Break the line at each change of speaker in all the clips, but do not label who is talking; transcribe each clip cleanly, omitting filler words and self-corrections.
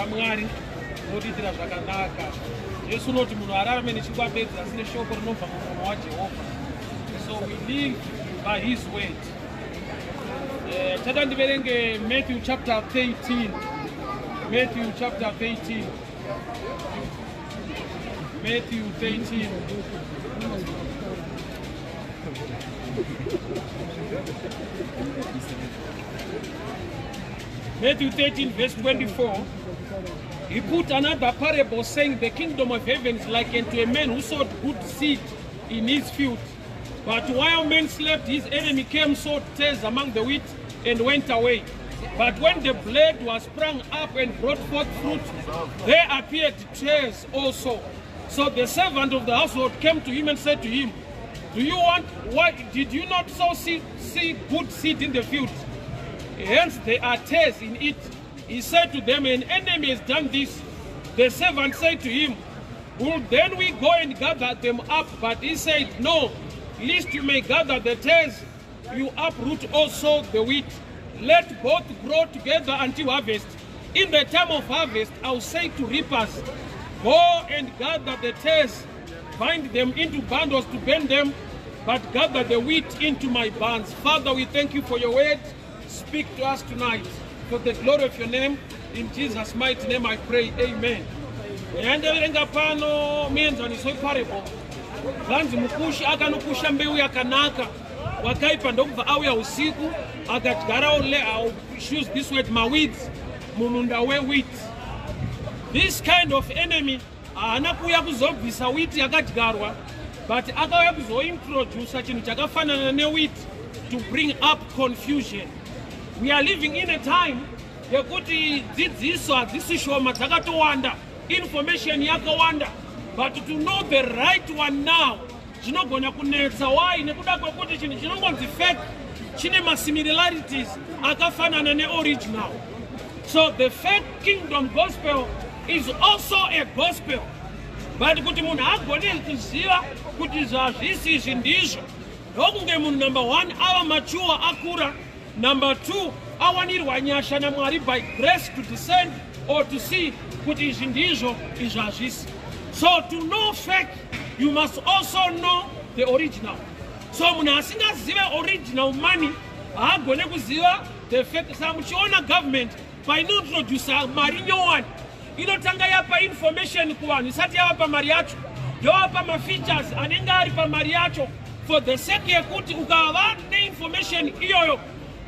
raMwari rinotiitira zvakanaka. Jesu unoti munhu ararame nechingwa bedzi asi neshoko rinobva mumuromo waJehovha. So we live by his word. Tada ndiverenge Matthew chapter 13. Matthew chapter 13. Matthew 13. Matthew 13 verse 24. He put another parable, saying, The kingdom of heaven is like unto a man who sowed good seed in his field. But while men slept, his enemy came, sowed tares among the wheat, and went away. But when the blade was sprung up and brought forth fruit, there appeared tares also. So the servant of the household came to him and said to him, Do you want, why did you not sow see good seed in the field? Hence there are tares in it. He said to them, An enemy has done this. The servant said to him, Will then we go and gather them up? But he said, No, lest you may gather the tares, you uproot also the wheat. Let both grow together until harvest. In the time of harvest, I will say to reapers, Go and gather the tares, bind them into bundles to burn them, but gather the wheat into my barns. Father, we thank you for your word. Speak to us tonight for the glory of your name. In Jesus' mighty name I pray. Amen. Yandaverenga pano muenzaniso weparable. Zvanzi mukushi akanokusha mbeu yakanaka, wakaipa ndokubva auya usiku akadyarawo, use this word, maweeds mumunda wewheat. This kind of enemy haana kuuya kuzobvisa wheat yakadyarwa, but akauya kuzointrodusa chinhu chakafanana newheat to bring up confusion. We are living in a time yekuti dzidziso hadzisi shoma, dzakatowanda, information yakawanda, but to know the right one now zvinogona kunetsa. Why? Nekuda kwekuti chinhu chinongonzi fake chine masimilarities akafanana neoriginal. So the fake kingdom gospel is also a gospel, but kuti munhu agone kuziva kuti zvazvisi izvi ndizvo, ndokunge munhu, number one, ava mature, akura; number two, awanirwa nyasha naMwari by grace to descend or to see kuti izvi ndizvo, izvi hazvisi. So to know fake, you must also know the original. So munhu asingazive original money haagone kuziva the fake. Saka muchiona government painointrodusa mari nyowani, inotanga yapa information kuvanhu isati yavapa mari yacho, yovapa mafeatures anenge ari pamari yacho, for the sake yekuti ukava neinformation iyoyo,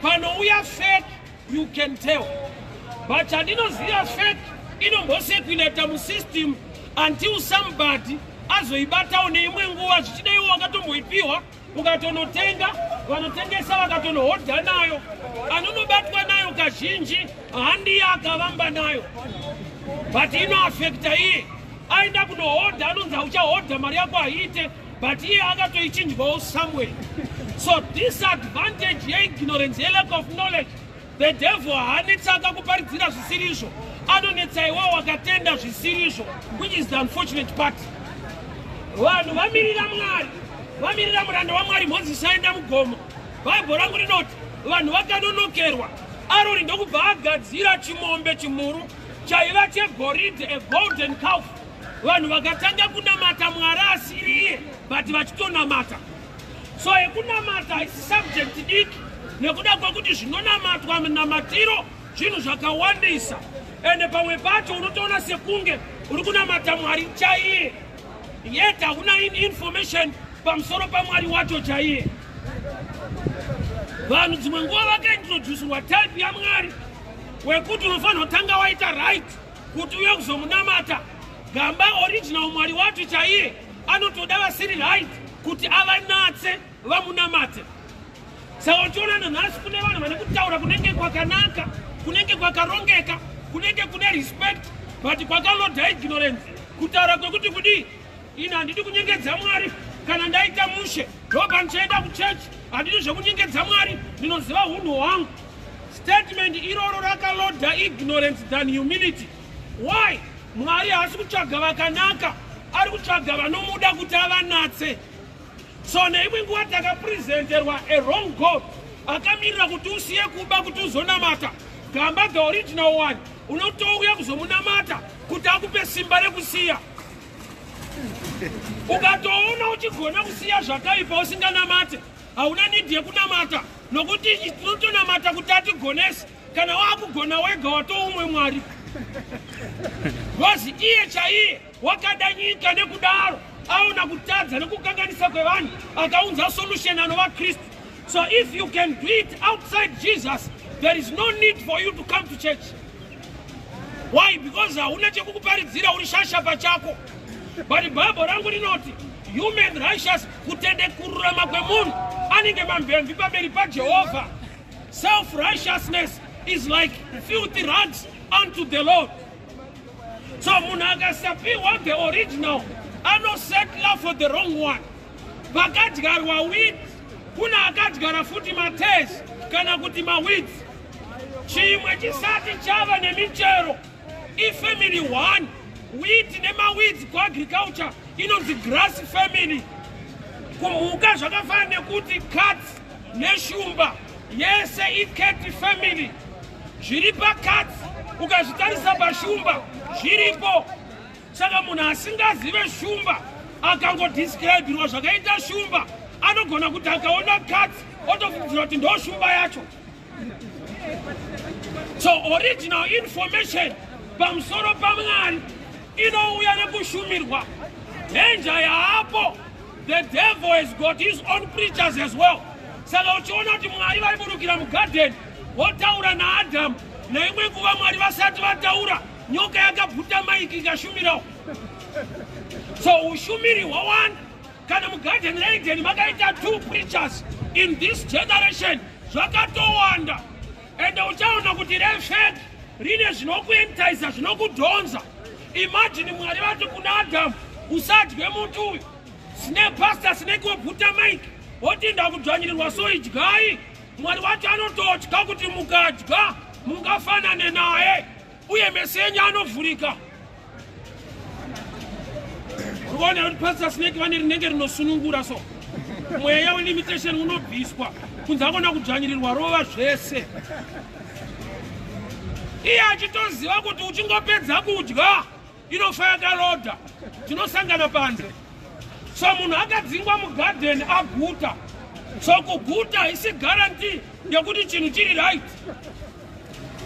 panouya fake you can tell. But chandinoziva, fake inombocirculata musystem until somebody azoibatawo neimwe nguva. Zvichida iwo wakatomboipiwa, ukatonotenga, vanotengesa vakatonohodha nayo. Anonobatwa nayo kazhinji handiye akavamba nayo, but inoafekta iye aenda kunohodha. Anonzi hauchahodha, mari yako haiite, but iye akatoichinjwawo somewhere. So disadvantage yeignorance, yelack of knowledge, the devil haanetsaka kuparidzira zvisiri izvo, anonetsa iwewo wakatenda zvisiri izvo, which is the unfortunate part. Vanhu vamirira Mwari, vamirira muranda waMwari Mozisi aenda mugomo. Bhaibheri rangu rinoti vanhu vakanonokerwa. Aroni ndokubva agadzira chimombe, chimhuru chaiva chegoridhe, a golden calf. Vanhu vakatanga kunamata Mwari asiriye, but vachitonamata. So yekunamata haisi subject diki, nekuda kwekuti zvinonamatwa, namatiro, zvinhu zvakawandisa, ende pamwe pacho unotoona sekunge uri kunamata Mwari chaiye, yet hakuna information pamusoro paMwari wacho chaiye. Vanhu dzimwe nguva vakaintroducirwa type yaMwari wekuti unofanira kutanga waita right kuti uye kuzomunamata. Gamba original Mwari wacho chaiye anotoda vasiri right kuti avanatse vamunamate. Saka uchiona nanhasi kune vanhu vane kutaura kunenge kwakanaka, kunenge kwakarongeka, kunenge kune respect, but kwakaloda ignorance. Kutaura kwekuti kudii, ini handidi kunyengedza Mwari, kana ndaita mushe ndopa ndichaenda kuchechi, handidi zvekunyengedza Mwari, ndinoziva unhu hwangu. Statement iroro rakaloda ignorance than humility. Why? Mwari haasi kutsvaga vakanaka, ari kutsvaga vanomuda kuti avanatse. So neimwe nguva takapresenterwa a wrong God akamirira kuti usiye kuba kuti uzonamata. Gamba the original one. Unotouya kuzomunamata kuti akupe simba rekusiya. Ukatoona uchigona kusiya zvakaipa usinganamate, hauna need yekunamata, nokuti tinotonamata kuti atigonese. Kana wakugona wega, watoumwe Mwari. Because iye chaiye wakada nyika, nekudaro aona kutadza nekukanganisa kwevanhu, akaunza solution anova Kristu. So if you can do it outside Jesus, there is no need for you to come to church. Why? Because hauna chekukuparidzira, uri shasha pachako. But Bhaibheri rangu rinoti human righteous, kutende kururama kwemunhu anenge mamvemvi pamberi paJehovha. Self righteousness is like filthy rags unto the Lord. So munhu akasapiwa the original, anosettla for the wrong one. Pakadyarwa wheat, kuna akadyara futi matares kana kuti maweeds. Chimwe chisati chava nemichero ifamily one, wheat nemaweeds. Kuagriculture inonzi grass family. Kumhuka zvakafanana nekuti cats neshumba yese icat family. Zviri pacats ukazvitarisa pashumba zviripo. Saka munhu asingazive shumba akangodescribirwa zvakaita shumba, anogona kuti akaona cats otofungidzira kuti ndo shumba yacho. So original information pamusoro paMwari inouya nekushumirwa. Danger yaapo, the devil has got his own preachers as well. Saka uchiona kuti Mwari vaiburukira mugadheni votaura naAdhamu, neimwe nguva Mwari vasati vataura, nyoka yakabvuta maiki ikashumirawo. So ushumiri hwawanda. Kana mugadheni reEdeni makaita two preachers, in this generation zvakatowanda. Ende uchaona kuti refake rine zvinokuentiza, zvinokudhonza. Imagine Mwari vati kuna Adhamu, "Usadye muti uyu." Sine pastor Snake wobvuta maiki wotinda kudzvanyirirwa, so idyai. Mwari wacho anototya kuti mukadya mungafanane naye uye meso enyu anovhurika. Ukaona kuti Pastor Snake vane rinenge rinosunungura, so mweya welimitation unobviswa kunze akona kudzvanyirirwa rova zvese. Iye achitoziva kuti uchingopedza kudya inofa yakarodha, tinosangana panze. So munhu akadzingwa mugadheni aguta. So kuguta isi guarantee yekuti chinhu chiri right.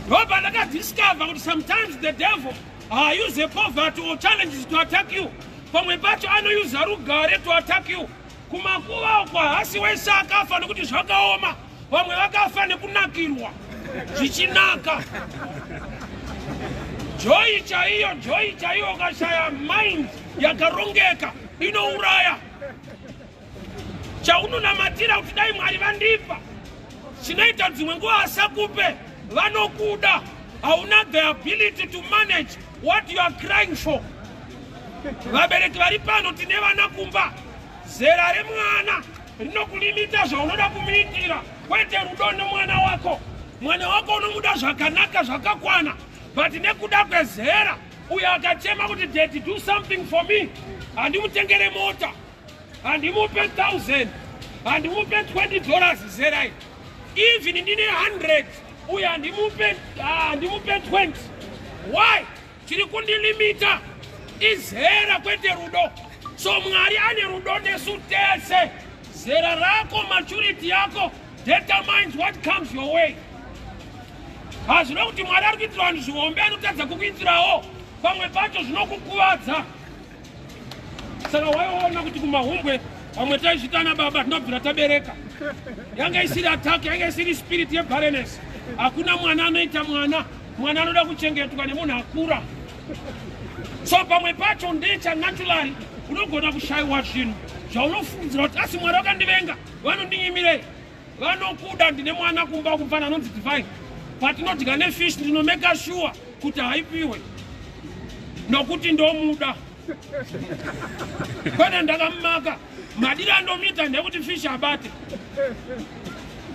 Ndobva ndakadiscover kuti sometimes the devil haause poverty or challenges to attack you. Pamwe pacho anoyuza rugare to attack you. Kumakuva uko hasi wese akafa nekuti zvakaoma. Vamwe vakafa nekunakirwa zvichinaka. Joy chaiyo, joy chaiyo, ukashaya mind yakarongeka inouraya. Chaunonamatira kuti dai Mwari vandipa, chinoita dzimwe nguva asakupe. Vanokuda, hauna the ability to manage what you are crying for. Vabereki vari pano, tine vana kumba. Zera remwana rinokulimita zvaunoda kumuitira, kwete rudo nemwana wako. Mwana wako unomuda zvakanaka zvakakwana, but nekuda kwezera, uyo akachema kuti, "Daddy, do something for me," handimutengere mota, handimupe 1000, handimupe $20. Zera iri, even ndine 100, uyo handimupe 20. Why? Chiri kundilimita izera, kwete rudo. So Mwari ane rudo nesu tese. Zera rako, maturity yako determines what comes your way. Hazvino kuti Mwari ari kuitira vanhu zvihombe anotadza kukuitirawo. Pamwe pacho zvinokukuvadza. Saka waiona kuti kumahumbwe vamwe taizvitana baba tinobvira tabereka. Yanga isiri attack, yanga isiri spirit yebarrenness. Hakuna mwana anoita mwana, mwana anoda kuchengetwa nemunhu akura. So pamwe pacho ndecha naturally, unogona kushayiwa zvinhu zvaunofungidzira kuti asi Mwari vakandivenga, vanondinyimirei. Vanokuda. Ndine mwana kumba kumfana anonzi Divine. Patinodya nefish, ndinomeka sure kuti haipiwe nokuti ndomuda, kwete ndakamumaka. Madiro andomuita ndekuti fish abate,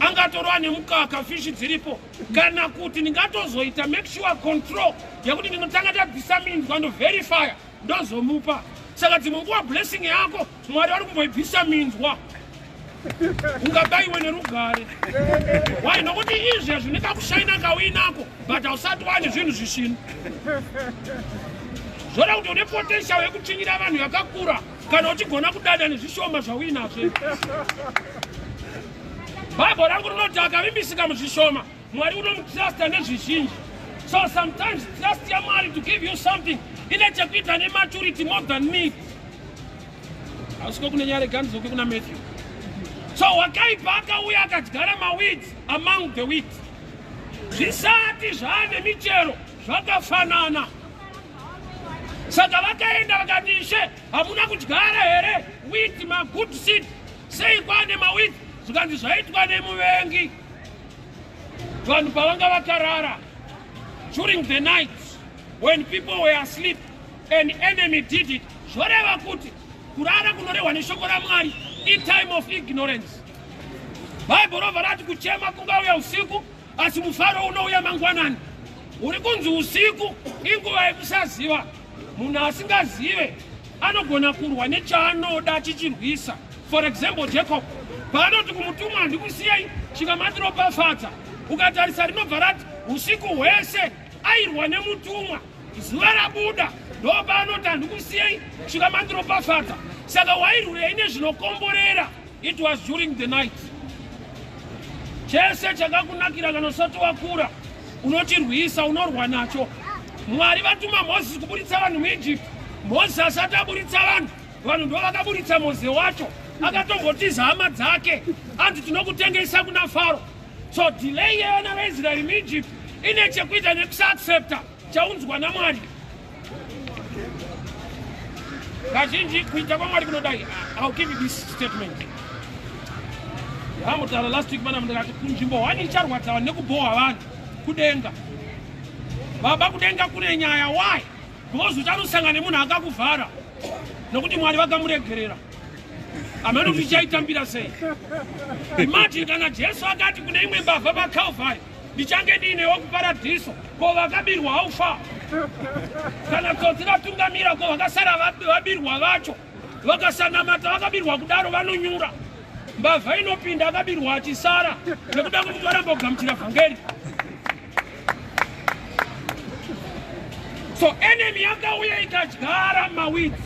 angatorwa nemukaka, fish dziripo, kana kuti ndingatozoita make sure control yekuti ndinotanga tabvisa minzwa, ndoverifya, ndozomupa. Saka dzimwe nguva blessing yako Mwari vari kumboibvisa minzwa. Ungabayiwe nerugare. Why? Nokuti izvezvi nekakushaina kauinako, but hausati wane zvinhu zvisvinu. Zvoda kuti une potential yekuchinyira vanhu yakakura kana uchigona kudada nezvishoma zvauinazvo. Bhaibheri rangu rinoti akavimbisika muzvishoma, Mwari unomutrusta nezvizhinji. So sometimes trust yaMwari to give you something ine chekuita nematurity more than need. Hausiko kune nyaya, rega ndidzoke kuna Matthew. So wakaipa akauya akadyara maweeds among the wheat. Zvisati zvaane michero zvakafanana. Saka vakaenda vakati, Ishe, hamuna kudyara here wheat, magood seed? Sei kwane maweeds? Zvikanzi zvaitwa nemuvengi vanhu pavanga vakarara. During the night when people were asleep, an enemy did it. Zvoreva kuti kurara kunorehwa neshoko raMwari itime of ignorance. Bhaibheri robva rati kuchema kungauya usiku, asi mufaro unouya mangwanani. Uri kunzi usiku inguva yekusaziva. Munhu asingazive anogona kurwa nechaanoda achichirwisa. For example, Jacob paanoti kumutumwa, "Handikusiyei chikamatinopafadza," ukatarisa rinobva rati usiku hwese airwa nemutumwa. Zuva rabuda ndopaanoti, "Handikusiyei chikamandiropafadza." Saka wairwirei nezvinokomborera? It was during the night. Chese chakakunakira kana usati wakura unochirwisa, unorwa nacho. Mwari vatuma Mozisi kuburitsa vanhu muEgypt. Mozisi asati aburitsa vanhu, vanhu ndo vakaburitsa Moze wacho. Akatombotiza hama dzake, anzi tinokutengesa kuna Faro. So delay yevana veIsraeri muEgypt ine chekuita nekusaaccepta chaunzwa naMwari. Kazhinji kuita kwaMwari kunodai. I'll give you this statement. Ndamutaura last week mana, ndikati kunzvimbo hwani icharwadza vanhu nekubhohwa vanhu, kudenga. Baba, kudenga kune nyaya. Why? Because uchanosangana nemunhu akakuvhara nokuti Mwari vakamuregerera. Hameno kuti ichaitambira sei. Imagine kana Jesu akati kune imwe mbavha paCalvary, "Ndichange ndiinewo kuparadhiso." Ko vakabirwa haufa? Kana tsotsi ratungamira, ko vakasara vabirwa vacho vakasanamata, vakabirwa kudaro vanonyura. Mbavha inopinda, akabirwa achisara nekuda kwekuti varamba kugamuchira vhangeri. So enemy yakauya ikadyara maweeds.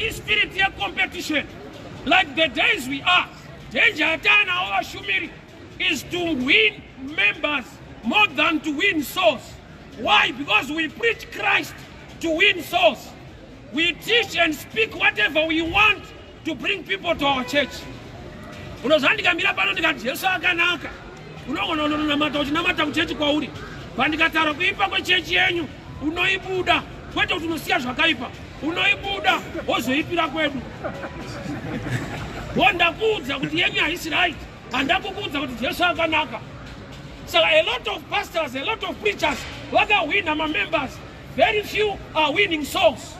Ispirit yecompetition. Like the days we are, danger yataanawo vashumiri is to win members more than to win souls. Why? Because we preach Christ to win souls. We teach and speak whatever we want to bring people to our church. Unoziva, ndikamira pano ndikati Jesu akanaka, unogona unonamata uchinamata kuchechi kwauri. Pandikataura kuipa kwechechi yenyu, unoibuda. Kwete kuti unosiya zvakaipa, unoibuda wozoipira kwedu. Wondakuudza kuti yenyu haisi right, handakukuudza kuti Jesu akanaka. Saka a lot of pastors, a lot of preachers vakahwina mamembers. Very few are winning souls,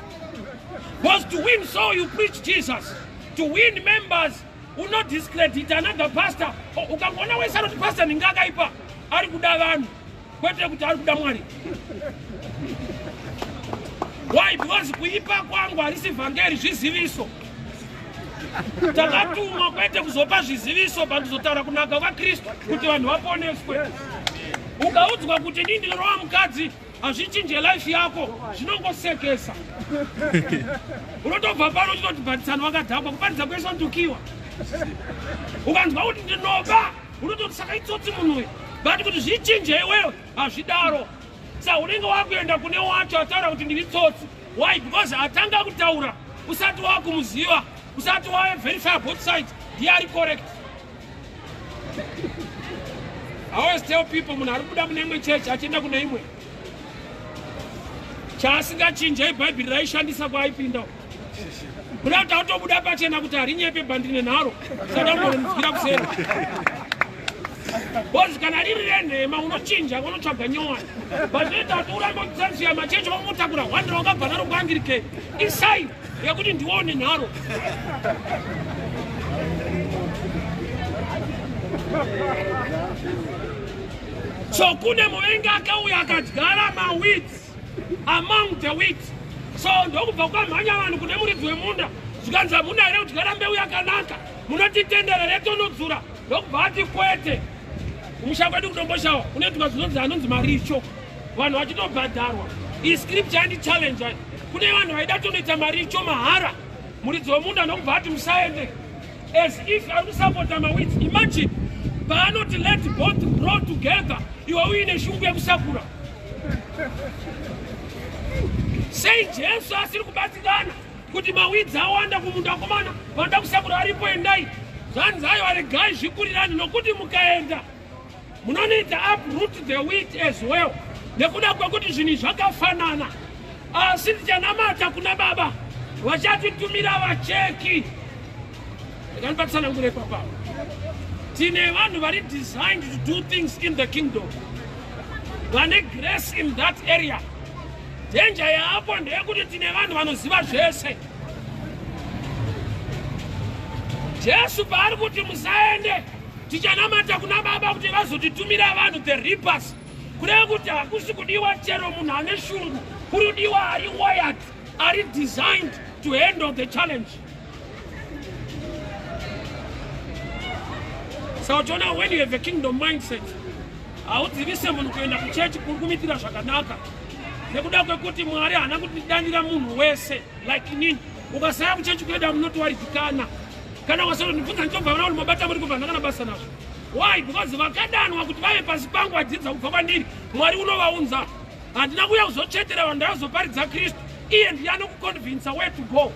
because to win soul you preach Jesus. To win members unodiscredit another pastor. Ukangoona wese anoti pastor ninge akaipa, ari kuda vanhu, kwete kuti ari kuda Mwari. Why? Because kuipa kwangu harisi vhangeri, zviziviso. Takatumwa kwete kuzopa zviziviso, but kuzotaura kunaka kwaKristu kuti vanhu vaponeswe. Ukaudzwa kuti ndii ndinorova mukadzi, hazvichinje life yako, zvinongosekesa. Unotobva pano uchitoti bhatisano wakadhakwa, kuparidza kwese ndukiwa. Ukanzwa kuti ndinoba, unototi saka itsotsi munhu uyu. But kuti zvichinje iwewe, hazvidaro. Sa unenge wakuenda kune wacho ataura kuti ndiri tsotsi. Why? Because atanga kutaura usati wakumuziva, usati waverify both sides, ndiye ari correct. I always tell people, munhu ari kubuda mune imwe chechi achienda kune imwe, chaasingachinjei Bhaibheri raishandisa kwaaipinda. Kuda kuti autobuda pachena kuti harinyepe, bhandine nharo, saka ungonzwira kuseri. Because kana riri renhema unochinja, unotsvaga nyowani. But zvinoita kuti urambe uchitsanziya machechi wamutakura hwandira wakabva naro kuAnglican, isign yekuti ndione nharo. So kune muvengi akauya akadyara maweeds among the wheat. So ndokubva kwamhanya vanhu kune muridzi wemunda. Zvikanzi, "Hamuna here kudyara mbeu yakanaka? Munotitendera here tonodzura?" Ndokubva ati, "Kwete." Kumusha kwedu kuDomboshawa kunoitwa zvinonzi anonzi maricho, vanhu vachitobhadharwa. Iyi scripture yandichallenge. Kune vanhu vaida tonoita maricho mahara. Muridzi wemunda ndokubva ati, "Musaende," as if ari kusapota maweeds. Imagine, paanoti, "Let both grow together," iwe uine shungu yekusakura. Sei Jesu asiri kubatikana kuti maweeds awanda kumunda? Komana, vanoda kusakura aripo, endai. Zvanzi, "Aiwa, regai zvikurirani, nokuti mukaenda munonoita uproot the wheat as well, nekuda kwekuti zvinhu zvakafanana. Asi tichanamata kuna Baba, vachatitumira vacheki." Ndikandipatsanangure papapo. Tine vanhu vari designed to do things in the kingdom, vane grace in that area. Danger yaapo ndeyekuti tine vanhu vanoziva zvese. Jesu paari kuti, "Musaende, tichanamata kuna Baba kuti vazotitumira vanhu, the reapers," kureva kuti hakusi kudiwa chero munhu ane shungu, kuri kudiwa ari wired, ari designed to handle the challenge. Saka uchiona, when you have a kingdom mindset, haudzivise munhu kuenda kuchechi kuri kumuitira zvakanaka, nekuda kwekuti Mwari haana kutidanira munhu wese. Like inini, ukasaya kuchechi kuenda, munotowaridzikana. Kana ukasatondibvunza, ndichobva vana kuti mabata muri kubva, ndakana basa nazvo. Why? Because vakadanwa kuti vave pasi pangu, vadzidza kubva kwandiri, Mwari unovaunza. Handina kuuya kuzotsvetera vanhu, ndakazoparidza Kristu. Iye ndiye anokuconvinsa where to go.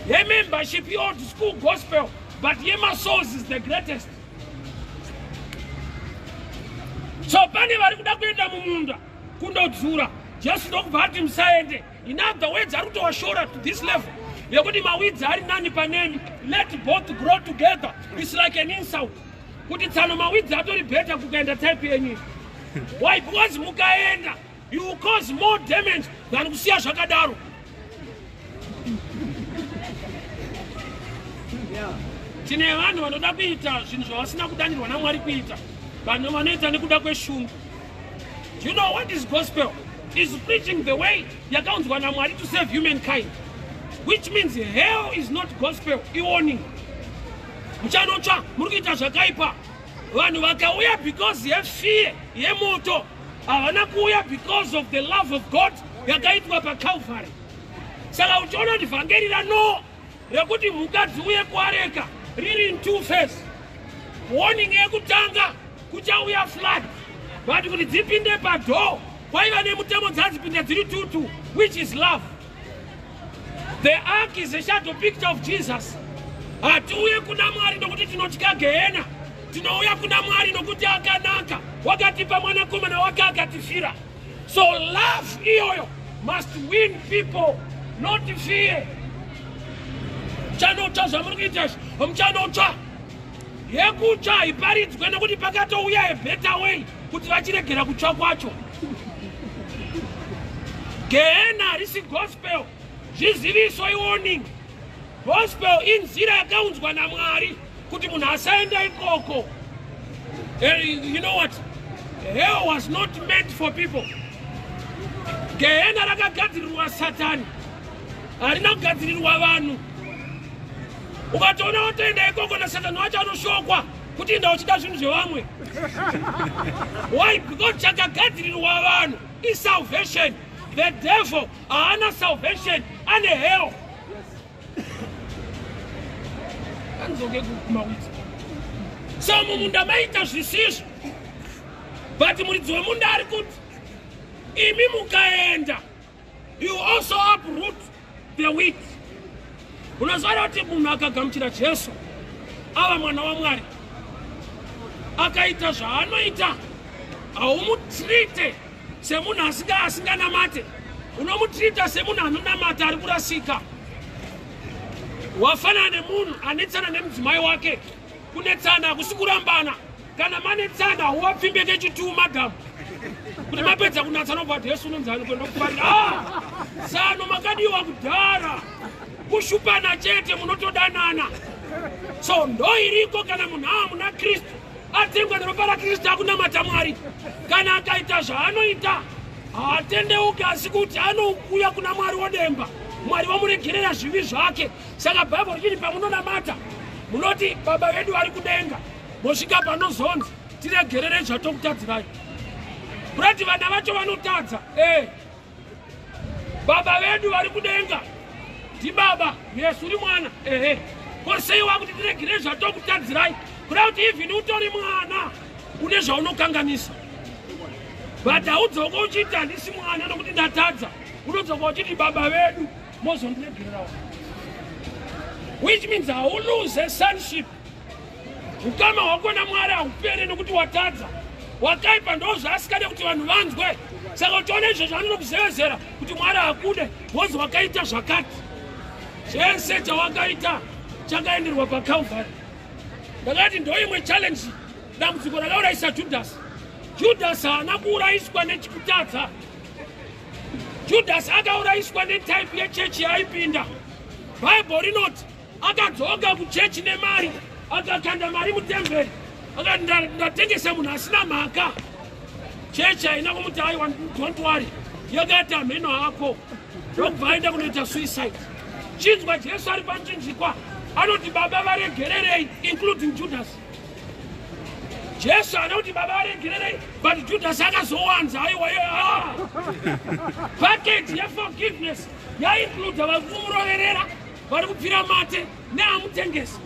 Yemembership, old school gospel, but yemasouls is the greatest. So pane vari kuda kuenda mumunda kundodzura. Jesu ndokubva ati, "Musaende." In other words, ari kutowashora to this level yekuti maweeds ari nani panemi. Let both grow together. It's like an insult kuti, "Tsano, maweeds atori better kukaenda type yenyu." Why? Because mukaenda, you will cause more damage than kusiya zvakadaro. Tine vanhu vanoda kuita zvinhu zvavasina kudanirwa naMwari kuita. Vanhu vanoita nekuda kweshungu. Do you know what is gospel? Is preaching the way yakaunzwa naMwari to save humankind, which means hell is not gospel, iwarning. Muchanotsva, muri kuita zvakaipa. Vanhu vakauya because yefear yemoto, havana kuuya because of the love of God yakaitwa paCalvary. Saka uchiona kuti vhangeri raNoa rekuti mhuka dziuye kuareka riri in two phase. Warning yekutanga, kuchauya flood, but kuti dzipinde padoor kwaiva nemutemo, dzadzipinda dziri tutu, which is love. The ark is a shadow picture of Jesus. Hatiuye kuna Mwari nokuti tinotya gehena. Tinouya kuna Mwari nokuti akanaka, wakatipa mwanakomana wake akatifira. So love iyoyo must win people, not fear. Muchanotsva, zvamuri kuita izvi, muchanotsva. Yekutsva haiparidzwe, nekuti pakatouya a better way kuti vachiregera kutsva kwacho. Gehena harisi gospel, zviziviso, iwarning. Gospel inzira yakaunzwa naMwari kuti munhu asaenda ikoko. You know what? Hell was not meant for people. Gehena rakagadzirirwa Satani, harina kugadzirirwa vanhu. Ukatoona watoenda ikoko, naSatani wacho anoshokwa kuti inda uchida zvinhu zvevamwe. Why? Because chakagadzirirwa vanhu isalvation. The devil haana salvation, ane hell. Anzoke kumaweeds. So mumunda maita zvisizvo, but muridzi wemunda ari kuti, "Imi mukaenda, you also uproot the wheat." Unoziva kuti munhu akagamuchira Jesu, ava mwana waMwari, akaita zvaanoita, haumutreate semunhu asinganamate. Unomutreata semunhu anonamata ari kurasika. Wafanana nemunhu anetsana nemudzimai wake. Kunetsana hakusi kurambana. Kana manetsana, hauwapfimbe kechituu, madhamu, kuti mapedza kunatsana ubva kuti, "Yesu unonzani kuenda kufarira." Ah, sano makadiwa kudhara, kushupana chete, munotodanana. So ndo iriko kana munhu ava muna Kristu, atengwa neropa raKristu, akunamata Mwari. Kana akaita zvaanoita, haatendeuki, asi kuti anouya kuna Mwari wodemba. Mwari vamuregerera zvivi zvake. Saka Bhaibheri richiti pamunonamata munoti, "Baba vedu vari kudenga," mosvika panozonzi, "Tiregerere zvatokutadzirai." Kurati vana vacho vanotadza. Baba vedu vari kudenga ndibaba, yesu uri mwana. Ehe, ko sei wakuti tiregerere zvatokutadzirai? Kuda kuti even utori mwana, une zvaunokanganisa, but haudzoka uchiti, "Handisi mwana nokuti ndatadza." Unodzoka uchiti, "Baba vedu, mozondiregererawo," which means hauluze sonship. Ukama hwako naMwari haupere nokuti watadza. Wakaipa ndo zvaasikade kuti vanhu vanzwe. Saka uchiona izvozvo, anonokuzevezera kuti Mwari hakude, wozi wakaita zvakati. Chese chawakaita chakaenderwa paCalvary. Ndakati ndo imwe challenge, dambudziko rakaurayisa Judhasi. Judhasi haana kuurayiswa nechikutadza. Judhasi akaurayiswa netype yechechi yaaipinda. Bhaibheri rinoti akadzoka kuchechi nemari, akakanda mari mutemberi, akati, "Ndatengesa munhu asina mhaka." Chechi haina kumuti, "Aiwa, don't worry." Yakati, "Hameno hako." Ndokubva aenda kunoita suicide. Chinzwa, Jesu ari pamuchinjikwa anoti, "Baba, varegererei," including Judas. Jesu haana kuti, "Baba, varegererei," but Judas akazowanza. Aiwa, package yeforgiveness yaincluda vari kumuroverera, vari kupfira mate, neamutengesi.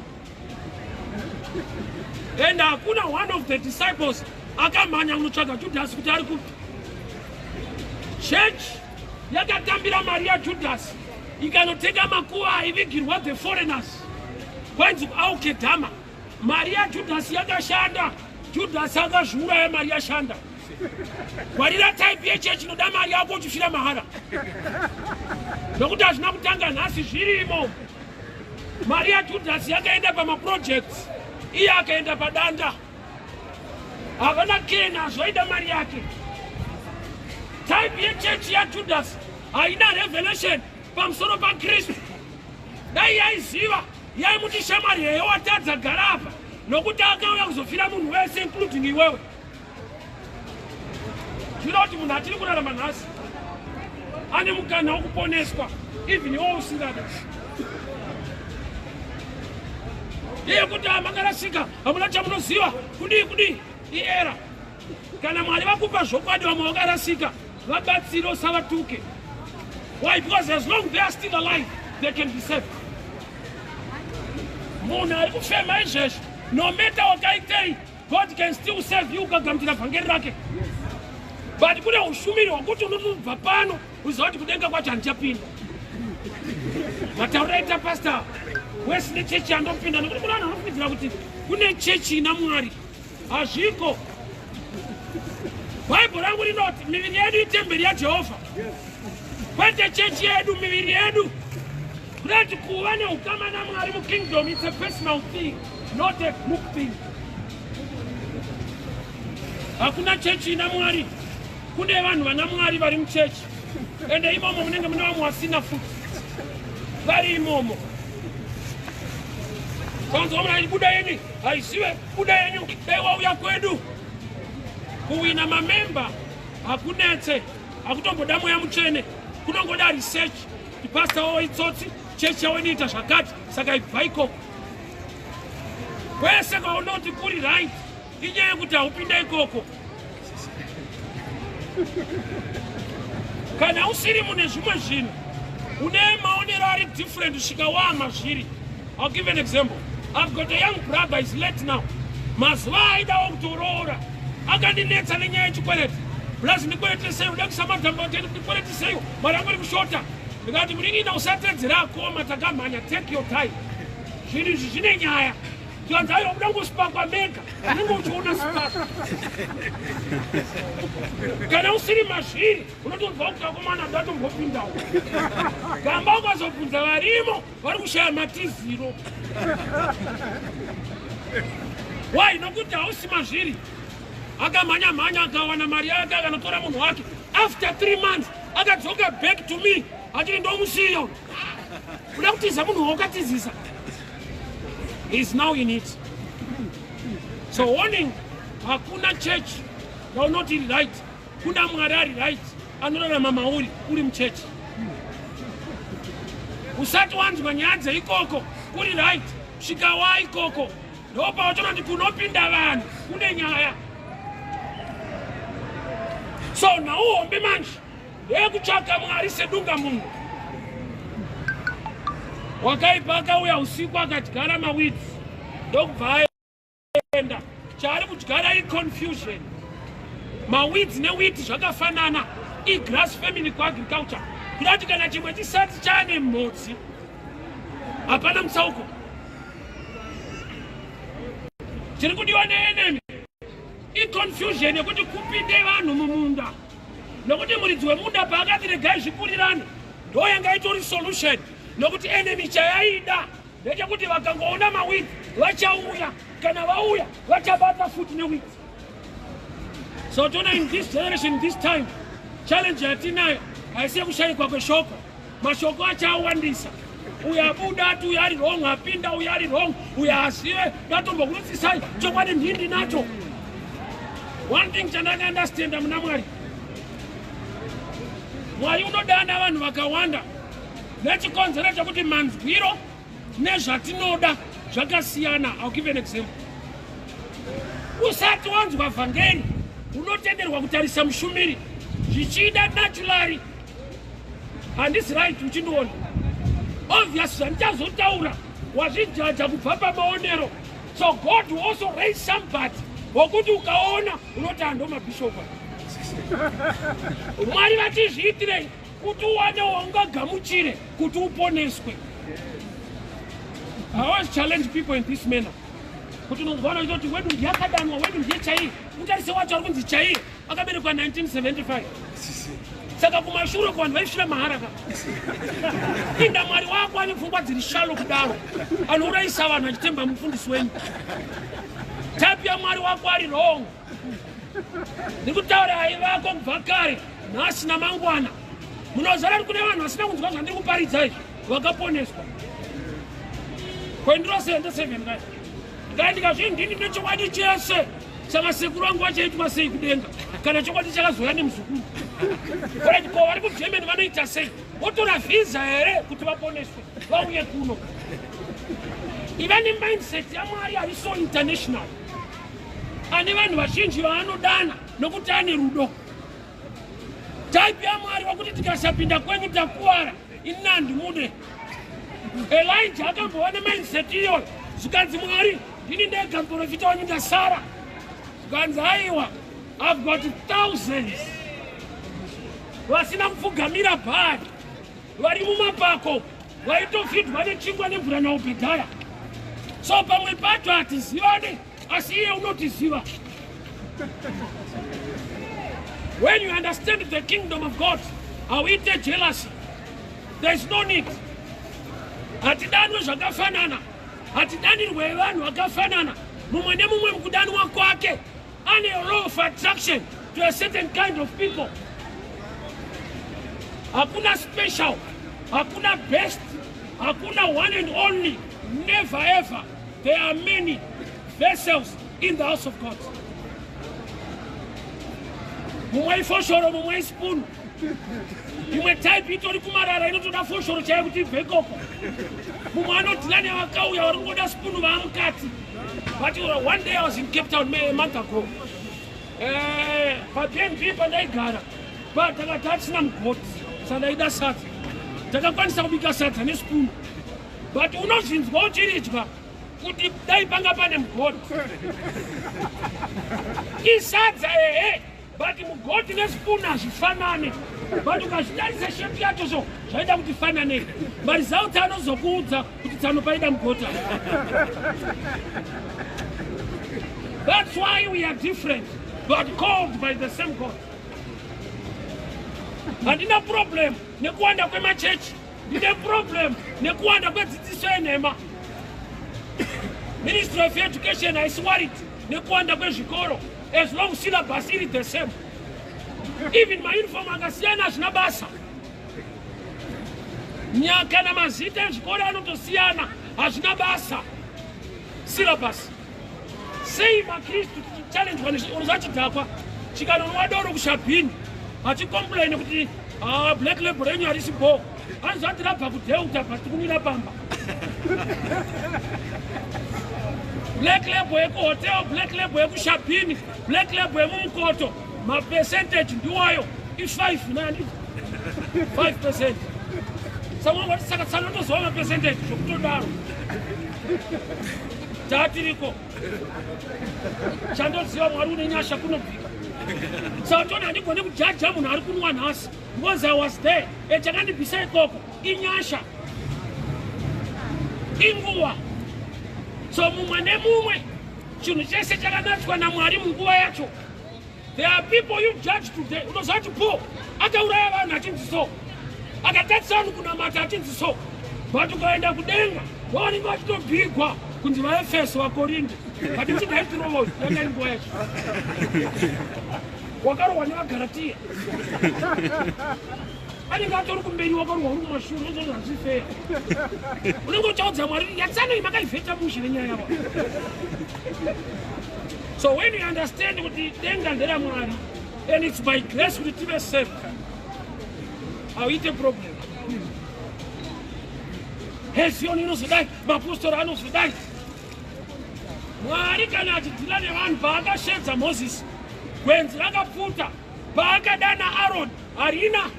And hakuna one of the disciples akamhanya kunotsvaga Judhasi kuti ari kupi. Church yakatambira mari yaJudhasi, ikanotenga makuva aivigirwa the foreigners, kwainzi Akedhama. Mari yaJudhasi yakashanda. Judhasi akazviuraya mari yashanda. Ngwarira type yechechi inoda mari yako uchifira mahara, nokuti hazvina kutanga nhasi, zvirimo. Mari yaJudhasi yakaenda pamaprojects, iye akaenda padanda. Havana kena zvoida mari yake. Type yechechi yaJudhasi haina revelation pamusoro paKristu. Dai yaiziva, yaimuti, "Shamwari yeyo, watadza, gara apa," nokuti akauya kuzofira munhu wese, including iwewe. Zvino kuti munhu achiri kurarama nhasi ane mukana wekuponeswa, even iwo usingada iye kuti makarasika, hamuna chamunoziva, kudii kudii, iera. Kana Mwari vakupa zvokwadi, vamwe vakarasika, vabatsire, usavatuke. Why? Because as long they are still alive, they can be saved. Munhu ari kufema izvezvi, no matter wakaitei, God can still save you ukagamuchira vhangeri rake. But kune ushumiri hwekuti unotobva pano uziva kuti kudenga kwacho handichapinda. Matauriro aita pastor wesi nechechi yandopinda, nekuti kuna vanhu vanofungidzira kuti kune chechi ina Mwari. Hazviko. Bhaibheri rangu rinoti miviri yedu itemberi yaJehovha, kwete chechi yedu, miviri yedu. Kurati kuva neukama naMwari mukingdom, it's a personal thing, not a group thing. Hakuna chechi ina Mwari. Kune vanhu vana Mwari vari muchechi, ende imomo munenge mune vamwe vasina futi vari imomo. Kanzwa munhu achibuda yenyu, haisiwe buda yenyu, dai wauya kwedu. Kuwina mamemba hakunetse, hakutomboda Mweya Mutsvene, kunongoda research. Pastor wavo itsotsi, chechi yavo inoita zvakati, saka ibva ikoko. Kwese kwaunoti kuri right, inyaya yekuti haupinda ikoko. Kana usiri mune zvimwe zvinhu, une maonero ari different, svika wama zviri. I'll give an example. I've got a young brother, is late now. Mazuva aidawo kutoroora, akandinetsa nenyaya yechikwereti. "Plus ndikweretesei, uda kuisa madhamba, ndikweretesei, mari yangu iri kushota." Ndikati, "Munin'ina, usatedzera akoma, takamhanya, take your time. Zvinhu izvi zvine nyaya." Tikanzi, "Aiwa, kuda ngosipakwa mega, unenge uchiona sipaka." Kana usiri mazviri, unotobva kuti, "Akomana, ndatombopindawo gamba." Ukazobvunza varimo, vari kushaya matiziro. Why? Nokuti hausi mazviri. Akamhanya mhanya, akawana mari yake, akanotora munhu wake. After 3 months akadzoka back to me achiti, "Ndomusiya." Kuda kutiza munhu waukatizisa is now in it. So warning, hakuna church yaunoti iri right. Kuna Mwari ari right, anorarama mauri uri muchechi. Usati wanzwa nyaya dzeikoko kuri right, svika wa ikoko ndopauchonoti kunopinda vanhu kune nyaya. So nhau hombe manje ndeyekutsvaka Mwari sedunga munhu. Wakaipa akauya usiku akadyara maweeds ndokubva aenda. Chaari kudyara iconfusion. Maweeds newheat zvakafanana, igrass family kuagriculture. Kuda kuti kana chimwe chisati chaane mhodzi hapana mutsauko. Chiri kudiwa neenemy iconfusion yekuti kupinde vanhu mumunda, nokuti muridzi wemunda paakati regai zvikurirane ndo yanga itori solution, nokuti enemy chayaida ndechekuti vakangoona maweeds vachauya, kana vauya vachabata futi neweeds. So tona in this generation, this time, challenge yatinayo haisi yekushayikwa kweshoko. Mashoko achawandisa, uyo abuda ati uyo ari wrong, apinda uyo ari wrong, uyo azive ndatombokurutsisai chokwadi ndindi nacho. One thing chandakaunderstanda muna Mwari, Mwari unodana vanhu vakawanda nechikonzero chekuti manzwiro nezvatinoda zvakasiyana. I'll give an example. Usati wanzwa vhangeri unotenderwa kutarisa mushumiri zvichida naturally handisi right, uchindiona obvious zvandichazotaura wazvijaja kubva pamaonero. So God will also raise somebody wokuti ukaona unoti hando mabhishopa. Mwari vachizviitirei? Kuti uwane waungagamuchire kuti uponeswe. I always challenge people in this manner kuti unonzwana uchitoti wedu ndiye akadanwa, wedu ndiye chaiye. Utarise wacho ari kunzi chaiye akaberekwa 1975, saka kumashure kuvanhu vaisvira mahara ka. Inda Mwari wako ane pfungwa dziri shallow kudaro, anourayisa vanhu achitemba mufundisi wenyu? Type yaMwari wako ari wrong. Ndikutaura aivako kubva kare, nhasi namangwana. Munozara kuti kune vanhu vasina kunzwa zvandiri kuparidza izvi vakaponeswa kwendiro 77 kai kai ndikazvi ndini nechokwadi chese. Saka sekuru vangu vachaitwa sei kudenga kana chokwadi chakazouya nemuzukuru? Right, ko vari kuGermany vanoita sei? Votora vhisa here kuti vaponeswe vauye kuno? Iva nemindset yaMwari ari so international, ane vanhu vazhinji vaanodana nokuti ane rudo. Type yaMwari wakuti tikasapinda kwenyu takuwara, ini handimude. Elijah akambova nemindset iyoyo, zvikanzi, "Mwari, ndini ndega muprofita wenyu ndasara." Zvikanzi, "Aiwa, I've got thousands vasina kupfugamira Bhaari, vari mumapako, vaitofidwa nechingwa nemvura naObhedhaya." So pamwe pacho hatizivane, asi iye unotiziva. When you understand the kingdom of God, hauite jealousy. There is no need. Hatidanwe zvakafanana, hatidanirwe vanhu vakafanana. Mumwe nemumwe mukudanwa kwake ane law of attraction to a certain kind of people. Hakuna special, hakuna best, hakuna one and only, never ever. There are many vessels in the house of God. Mumwe ifoshoro, mumwe ispoon. Imwe type itori kumarara, inotoda foshoro chaiyo kuti ibve ikoko. Mumwe anodhila nevakauya vari kungoda spoon vaamukati. But one day I was in Cape Town a month ago, paBnb pandaigara, takati hatisina mugoti, saka ndaida sadza. Takakwanisa kubika sadza nespoon, but unozvinzwa uchiridya kuti dai panga pane mugoti. Isadza ehe, but mugoti nespoon hazvifanane. But ukazvitarisa shape yacho, so zvaida kuti fanane. Maresults anozokuudza kuti tsano paida mugoti. That's why we are different but called by the same God. Handina problem nekuwanda kwemachechi, ndine problem nekuwanda kwedzidziso yenhema. Ministry of Education haisi worried nekuwanda kwezvikoro as long syllabus iri the same. Even mauniform akasiyana hazvina basa. Kana mazita ezvikoro anotosiyana hazvina basa, syllabus. Sei maKristu tichichallenjwa nezvachidhakwa chikanonwa doro kushabhini hachicomplaini kuti, "Ah, Black Label renyu harisi bo"? Hanzi rabva kuDelta, but tikumira pamba. Black Label yekuhotel, Black Label yekuShabini, Black Label yemumukoto, mapercentage ndiwayo, i5 nani, 5%. Saka tsanotozova mapercentage zvokutodaro. Tatiriko chandoziva, Mwari une nyasha kunobvika. Saka tona handigoni kujaja munhu ari kunwa nhasi because I was there. Chakandibvisa ikoko inyasha, inguva. So mumwe nemumwe, chinhu chese chakanatswa naMwari munguva yacho. There are people you judge today, unoziva kuti Paul akauraya vanhu achinzi so, akatadzisa vanhu kunamata achinzi so, but ukaenda kudenga vanenge vachitobhigwa kunzi vaEfeso, vaKorinde. But uchindaitirovo yanga iri nguva yacho, wakarohwa nevaGaratiya, anenge atori kumberi, wakarohwa uri kumashure. Izvozvo hazvifeya. Unenge uchaudza Mwari, yatsanoi makaivheta mushe nenyaya yavo. So when you understand kuti denga nderaMwari and it's by grace kuti tive saved, hauite problem. Heziyoni inozodai, mapostori anozodai. Mwari kana achidhila nevanhu, paakashedza Mozisi, gwenzi rakapfuta. Paakadana Aroni, harina,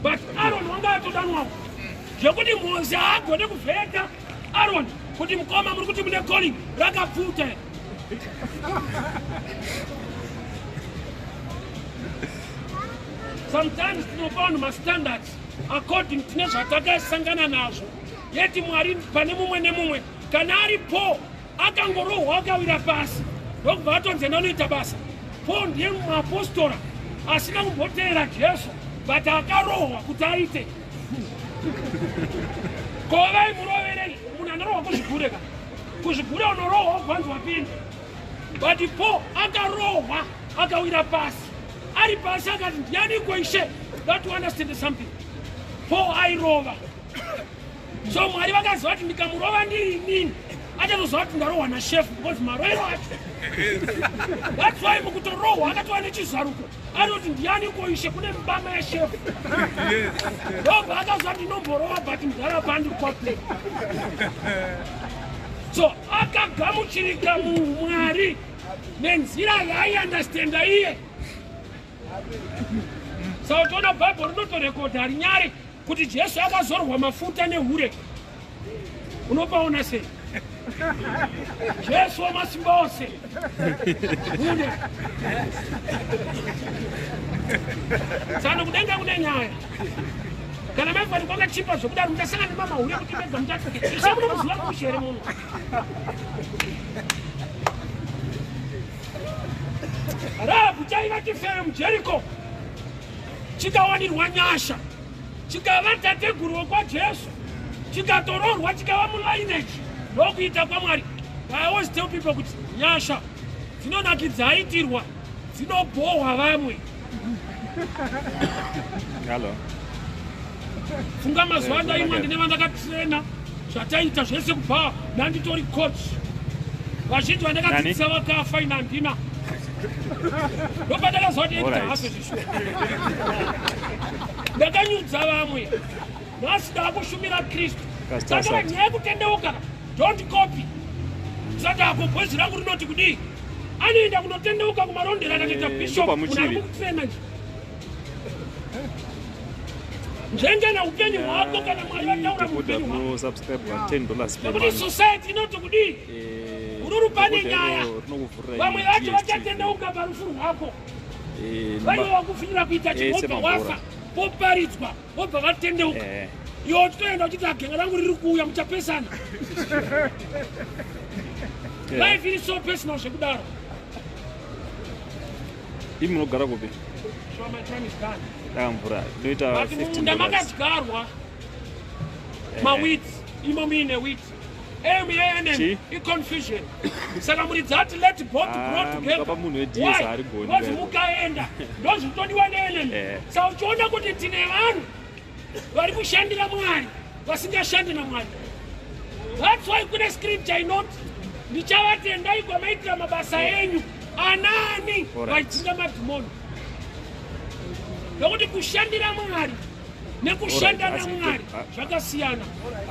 but Aroni wanga atodanwawo, zvekuti Mozi haagone kuvheta Aroni kuti, "Mukoma, muri kuti mune calling, rakapfuta." Sometimes tinopa vanhu mastandards according tine zvatakasangana nazvo, yeti Mwari pane mumwe nemumwe. Kana ari Paul, akangorohwa akawira pasi, ndokubva atonzi anoita basa. Paul ndiye muapostora asina kumboteera Jesu, but akarohwa kuti aite. Ko vaimuroverei? Munhu anorohwa kuzvigure ka, kuzvigure unorohwa ugwanzi wapinda. But Paul akarohwa akawira pasi, ari pasi akati, "Ndianiko, Ishe?" That you understand something, Paul airova. So Mwari vakaziva kuti ndikamurova ndiri inini, achatoziva kuti ndarohwa nashefu, because marovero acho. That's why mukutorohwa akatova nechizaruko, anoti, "Ndianiko, Ishe?" Kune mbama yashefu. Ndobva akaziva kuti ndinomborova, but mudhara pandiri kwape. So akagamuchirika muMwari nenzira yaaiunderstanda iye. Saka toona Bhaibheri rinotorekodha, harinyare, kuti Jesu akazorwa mafuta nehure. Unopaona sei Jesu wamasimba ose hure? Sano kudenga kune nyaya. Kana maifani kwakachipa zvekudaro, muchasangana nemamahure kuti mega muchati, "Ishe, munomuziva kushe here muno?" Rahabhu chaiva chifeve muJeriko, chikawanirwa nyasha, chikava tateguru wekwaJesu, chikatororwa, chikava mulineage. Ndokuita kwaMwari. I always tell people kuti nyasha dzinonakidza aitirwa, dzinobhohwa vamwe.
Hello.
Funga mazuva andaimwa, ndine vandakatrena, zvataita zvese kubva ndanditori coach. Vazhinji vandakadzidzisa vakafa, ina handina. Ndopandakaziva kuti hafe zvishuwa. Ndakanyudza vamwe, nhasi ndaakushumira Kristu. Saka nyaya yekutendeuka, don't copy. Sati ako bhozi rangu rinoti kudii, anoenda kunotendeuka kumarondera, akatoita bishop. Munhu ari kukutrena nje, nzvengena upenyu hwako kana Mwari vataura muupenyu hwako, nekuti society inoti kudii. Ururu pane nyaya, vamwe vacho vachatendeuka parufu rwako. Vaiva vakufinyira kuita chibobva wafa, poparidzwa, vobva vatendeuka. Iwe uchitoenda uchiti, "Agenga rangu riri kuuya," muchapesana. Life iri so personal zvekudaro.
Imi munogara kupi?
Sure, my time is done.
Dakamvura inoita
But mumunda makadyarwa mawheat, imo muine wheat. Aim yeEnemy iconfusion. Saka muri dzati let both grow together. Why? Mukaenda ndozvitodiwa neenemy. Saka uchiona kuti tine vanhu vari kushandira Mwari vasingashandi naMwari. That's why kune scripture inoti, "Ndichavatendai kwamaitira mabasa enyu." Anani vachidzinga madhimoni? Nokuti kushandira Mwari Nekushanda
Alright, asi-
naMwari zvakasiyana.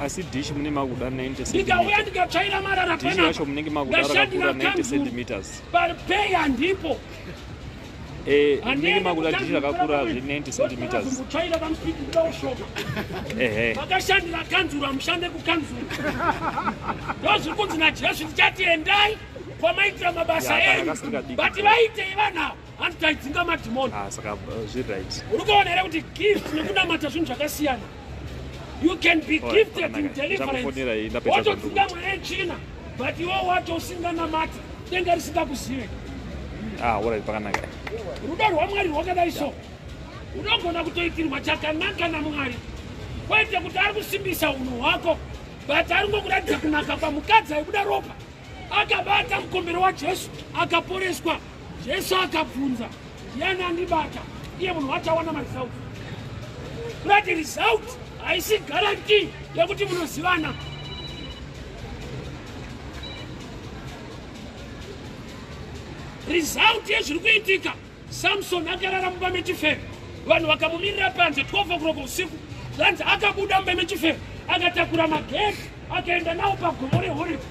Asi dish mune makuda 90
Ndikauya
centimeters.
ndikatsvaira marara
Dish yacho munenge makuda
ndashandira
rakakura 90
kanzuru,
centimeters.
pay handipo.
Munenge makuda dish rakakura zve 90 centimeters.
Kutsvaira pamusipiti ndaushoma.
Ehe.
Makashandira kanzuru, hamushande kukanzuru. Ndozviri kunzi naJesu, ndichati endai kwamaitira mabasa
Ya, kana
enyu.
kasiri kadiki.
But vaitei vanhu? Hanzi taidzinga madhimoni.
Ah, saka zviri right.
Uri kuona here kuti gift nekunamata zvinhu zvakasiyana? You can be
Alright,
gifted in
zvakanaka.
deliverance,
Ndichakufonera ndapedza
watodzinga
zvandiri.
mweya yetsvina, but iwe wacho usinganamati, denga risingakuzive.
Ah, alright, pakanaka.
Rudo rwaMwari rwakadai so. Unogona kutoitirwa chakanaka naMwari, kwete kuti ari kusimbisa unhu hwako, but ari ngokuratidza kunaka. Pamukadzi aibuda ropa, akabata mukombero waJesu, akaporeswa. Jesu akabvunza, "Ndiani andibata?" Iye munhu wacho awana maresult. Kurati result haisi guarantee yekuti munozivana. Result yezviri kuitika: Samson akarara mumba mechifere, vanhu vakamumirira panze 12 o'clock usiku. Zvanzi akabuda mumba mechifere, akatakura magedhi, akaenda nawo pagomo reHorebhi.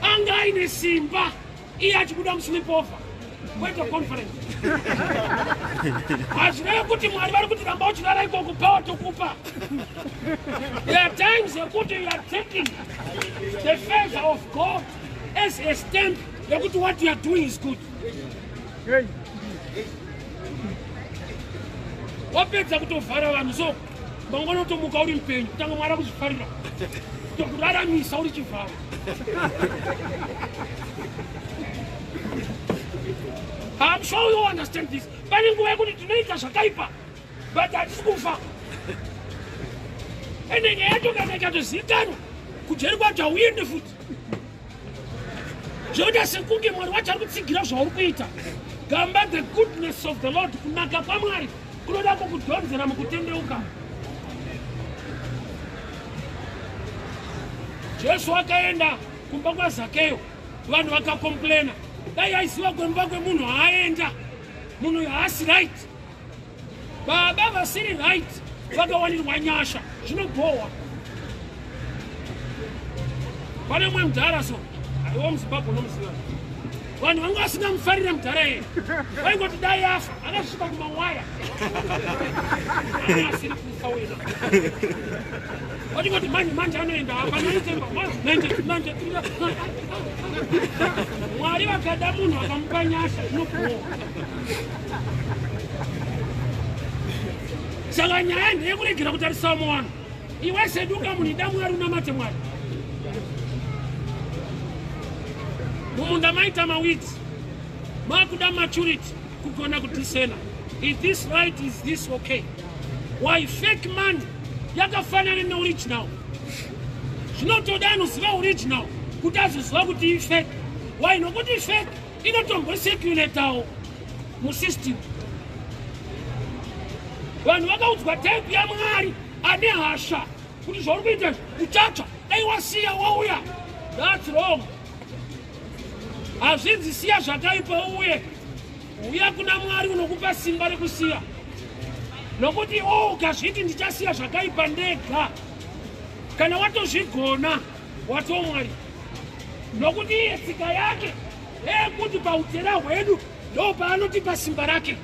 Anga aine simba iye achibuda musleepover, kwete conference. Hazvirevi kuti Mwari vari kuti ramba uchirara ikoko, power tokupa. There are times yekuti you are taking the favor of God as a stamp yekuti what you are doing is good. Wapedza kutovhara vanhu, so mangwana utomuka uri mupenyu, kutanga Mwari akuzvifarira, tokuraramisa uri chivharo. I'm sure you understand this. Pane nguva yekuti tinoita zvakaipa, but hatisi kufa. Ende nyaya yacho kana ikatozivikanwa, kujeri kwacho hauendi futi. Zvoita sekunge Mwari wacho ari kutsigira zvauri kuita. Gamba the goodness of the Lord. Kunaka kwaMwari kunoda kukudhonzera mukutendeuka. Jesu akaenda kumba kwaZakeyo, vanhu vakacomplaina. Dai aiziva kwemba kwemunhu haaenda, munhu uyu haasi right. Baba vasiri right vakawanirwa nyasha, zvinobhohwa. Pane mumwe mudhara so, aiwa, muZimbabwe unomuziva. Vanhu vanga vasingamufarire mudhara iye, vaingoti dai afa. Akasvika kumawaya, asiri kufa wena. Vachingoti manje manje anoenda apa 93. Mwari vakada munhu, akamupa nyasha, zvinobhohwa. Saka nyaya ndeyekuregera kutarisa muwanhu. Iwe seduka munhu, ida Mwari, unamate Mwari. Mumunda maita maweeds, makuda maturity, kugona kudiscerna: is this right? Is this okay? Why fake money yakafanana neoriginal? Zvinotoda anoziva original kuti azoziva kuti ifake. Why? Nokuti fake inotombocirculatawo musystem. Vanhu vakaudzwa type yaMwari ane hasha kuti zvauri kuita izvi uchatsva, dai wasiya wauya. That's wrong. Hazvinzi siya zvakaipa uye uya kuna Mwari unokupa simba rekusiya, nokuti iwo ukazviti ndichasiya zvakaipa ndega, kana watozvigona watoo Mwari, nokuti iye tsika yake ndeyekuti pautera hwedu ndo paanotipa simba rake.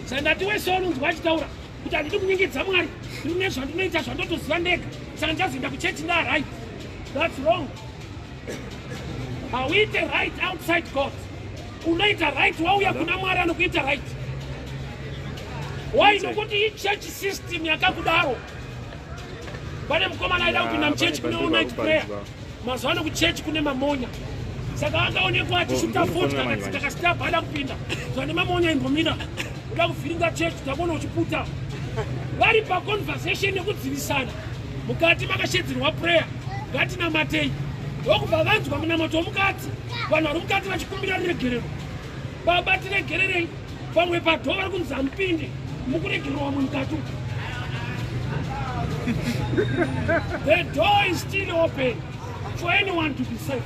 Saka ndati wese unonzwa achitaura kuti handidi kunyengedza Mwari, ndine zvandinoita zvandotoziva ndega, saka ndichazoenda kuchechi ndaright, that's wrong. Hauite right outside God. Unoita right wauya kuna Mwari anokuita right. Why? Nokuti ichurch system yakakudaro. Pane mukomana aida kupinda muchechi kune all night prayer. Mazuva ano kuchechi kune mamonya, saka akaonekwa achisvuta fodya, akatsika kasitapu, ada kupinda. Zvane mamonya, imbomira, uda kuvhiringa chechi, takuona uchiputa. Vari paconversation yekudzivisana, mukati makashedzerwa prayer, ngatinamatei. Ndokubva vanzwa munamato womukati, vanhu vari mukati vachikumbira ruregerero: "Baba, tiregererei." Pamwe padoor vari kunzi hamupinde, mukuregererwa vamwe mukati umu. The door is still open for anyone to be saved.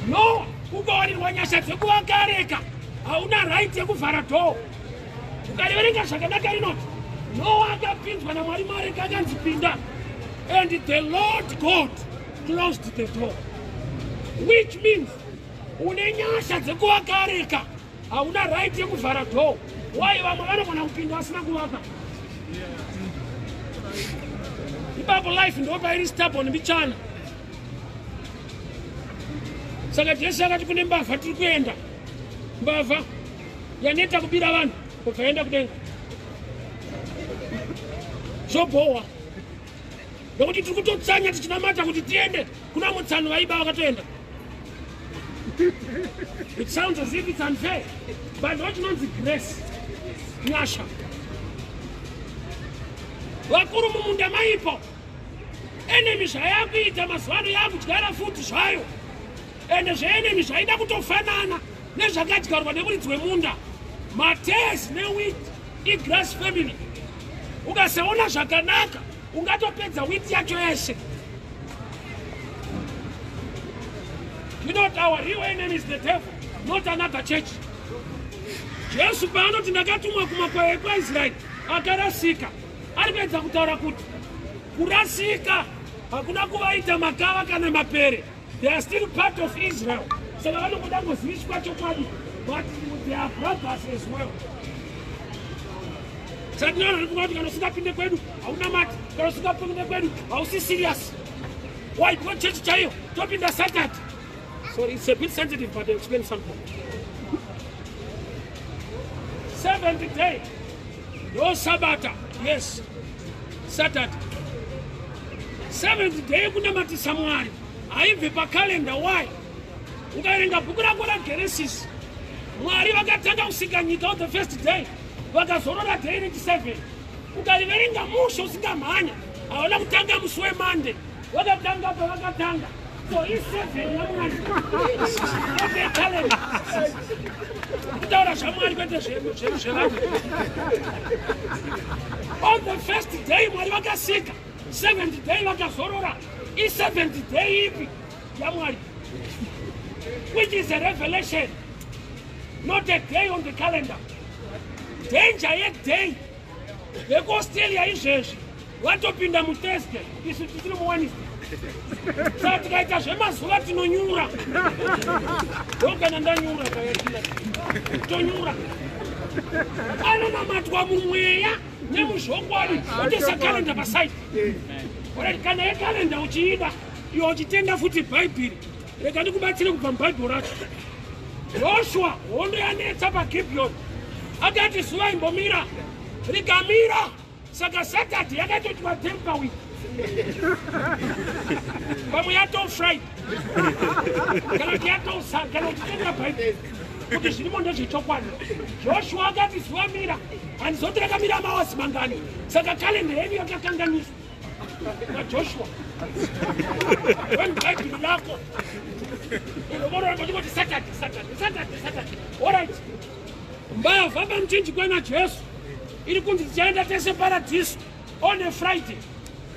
No, ukawanirwa nyasha dzekuvaka areka, hauna right yekuvhara door. Ukariverenga zvakanaka rinoti Noa akapinzwa naMwari muareka, akanzi pinda, and the Lord God closed the door, which means une nyasha dzekuvaka areka, hauna right yekuvhara door. Why? Vamwe vanogona kupinda vasina kuvaka. Ipapo life ndopairi stubborn mbichana. Saka Jesu akati kune mbavha, tiri kuenda. Mbavha yaneta kubira vanhu, kubva yaenda kudenga. Zvobhohwa nokuti tiri kutotsanya tichinamata kuti tiende kuna mutsano, vaiba vakatoenda. It sounds as if it's unfair, but ndo chinonzi grace, nyasha. Vakuru, mumunda maipo enemy zvayakuita mazuva ano, yakudyara futi zvayo, ende zveenemy zvaida kutofanana nezvakadyarwa nemuridzi wemunda. Matares newheat igrass family. Ukasaona zvakanaka, ungatopedza wheat yacho yeshe. You know what? Our real enemy is the devil, not another church. Jesu paanoti ndakatumwa kumakwai ekwaIsraeri akarasika, ari kuedza kutaura kuti kurasika hakuna kuvaita makava kana mapere. They are still part of Israel, saka vanongoda ngoziviswa chokwadi, but they are brothers as well. Saka tinoona rifunga kuti kana usingapinde kwedu haunamati, kana usingapinde kwedu hausi serious. Why? Because chechi chaiyo topinda Saturday. Sorry, it's a bit sensitive, but I explain something. Seventh day ndo Sabata, yes, Saturday. Seventh day yekunamatisa Mwari haibve pakalenda. Why? Ukaverenga bhuku rako raGenesis, Mwari vakatanga kusika nyika on the first day, vakazorora day rechi7. Ukariverenga mushe usingamhanya, havana kutanga musi weMonday, vakatanga pavakatanga. So i7 yaMwari, kalenda. Kutaura zvaMwari, kwete zvevanhu. On the first day Mwari vakasika, seventh day vakazorora. I-seventh day ipi yaMwari? Which is a revelation, not a day on the calendar. Danger yeday, vekuAustralia izvezvi vatopinda muThursday, isu tichiri muWednesday. Saka tikaita zvemazuva tinonyura. Ndokana ndanyura kayakila tonyura. Anonamatwa mumweya nemuzvokwadi, otoisa kalenda paside. Alright, kana yekalenda uchiida iwe uchitenda futi Bhaibheri, rega ndikubatsire kubva mubhaibheri racho. Joshua, hondo yanetsa paGibhiyoni, akati zuva imbomira, rikamira. Saka Saturday yakatoitwa tamper with, pamwe yato Friday kana kuti yatosa. Kana uchitenda Bhaibheri kuti zvirimo ndezvechokwadi, Joshua akati zuva mira, handizoti rakamira mahours mangani. Saka kalenda yenyu yakakanganiswa naJoshua when Bhaibheri lako inomororamba chingoti Saturday, Saturday, Saturday, Saturday. Alright, mbavha pamuchinjikwa naJesu iri kunzi tichaenda tese paradhiso on a Friday.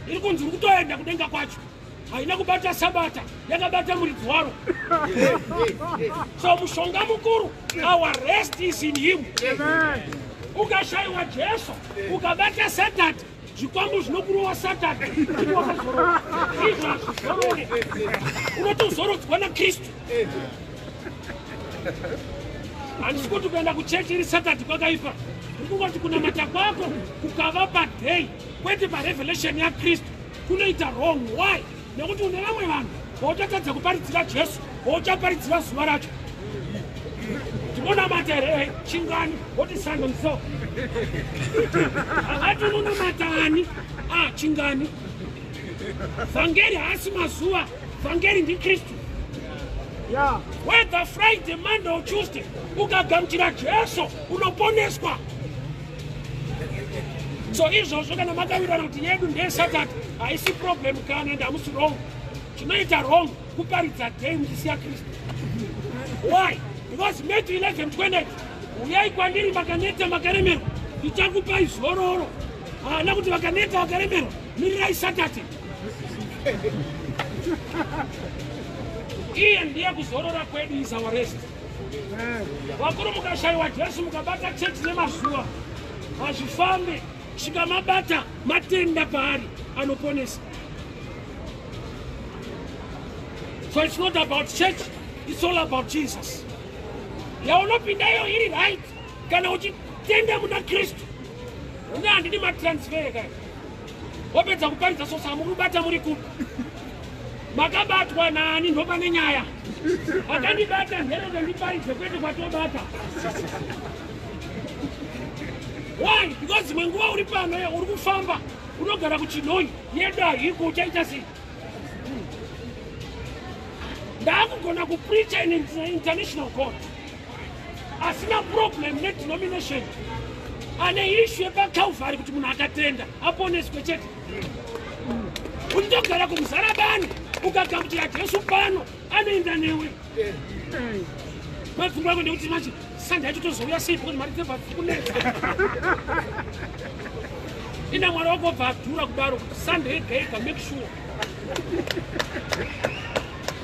Iri kunzi uri kutoenda kudenga kwacho. Haina kubata Sabata, yakabata muridzi waro. So mushonga mukuru, our rest is in him. Ukashayiwa Jesu, ukabata Saturday, zvikwambo zvinokurowa. Saturday wakazorora, izvo hazvizorore. Unotozorodzwa naKristu. Handisi kuti kuenda kuchechi iri Saturday kwakaipa. Ndiri kungoti kunamata kwako kukava paday kwete parevelation yaKristu, kunoita wrong. Why? Nekuti une vamwe vanhu vauchatadza kuparidzira Jesu, vauchaparidzira zuva racho. Tinonamata here chingani? Woti sando ndiso akati unonamata ani? A chingani? Vhangeri haasi mazuva, vhangeri ndiKristu. Whether Friday, Monday or Tuesday, ukagamuchira Jesu unoponeswa. So izvozvo kana makawirirana kuti yedu ndeyeSaturday, haisi problem kana, ende hamusi wrong. Chinoita wrong kuparidza day muchisiya Kristu. Why? Because Matthew 11:28, uyai kwandiri makaneta makaremerwa, ndichakupai zororo. Haana kuti vakaneta vakaremerwa mirirai Saturday. Iye ndiye kuzorora kwedu, is our rest. Vakuru, mukashayiwa Jesu, mukabata chechi nemazuva. Hazvifambe svika mabata matenda paari anoponesa. So it's not about church, it's all about Jesus. Yaunopinda iyo iri right kana uchitenda muna Kristu. Une handidi matransfer kaya. Wapedza kuparidza so samukubata muri kupi? Makabatwa nani ndopane nyaya. Akandibata nherede ndiparidze kwete kwatobata. Why? Because dzimwe nguva uri pano uri kufamba unogara kuchinhoi yedu haiko uchaita sei? Ndakugona kupreacha in international court asina problem nedenomination, ane issue yepaCalvary kuti munhu akatenda aponeswe chete. Uchitogara kumuzarabani ukagamuchira Jesu pano anoenda newe. Mapfungwa yako ndekuti manje Sunday yacho tozouya sei because mari dzebva dziri kunetsa. Ina Mwari wako obva adhura kudaro kuti Sunday yega yega make sure.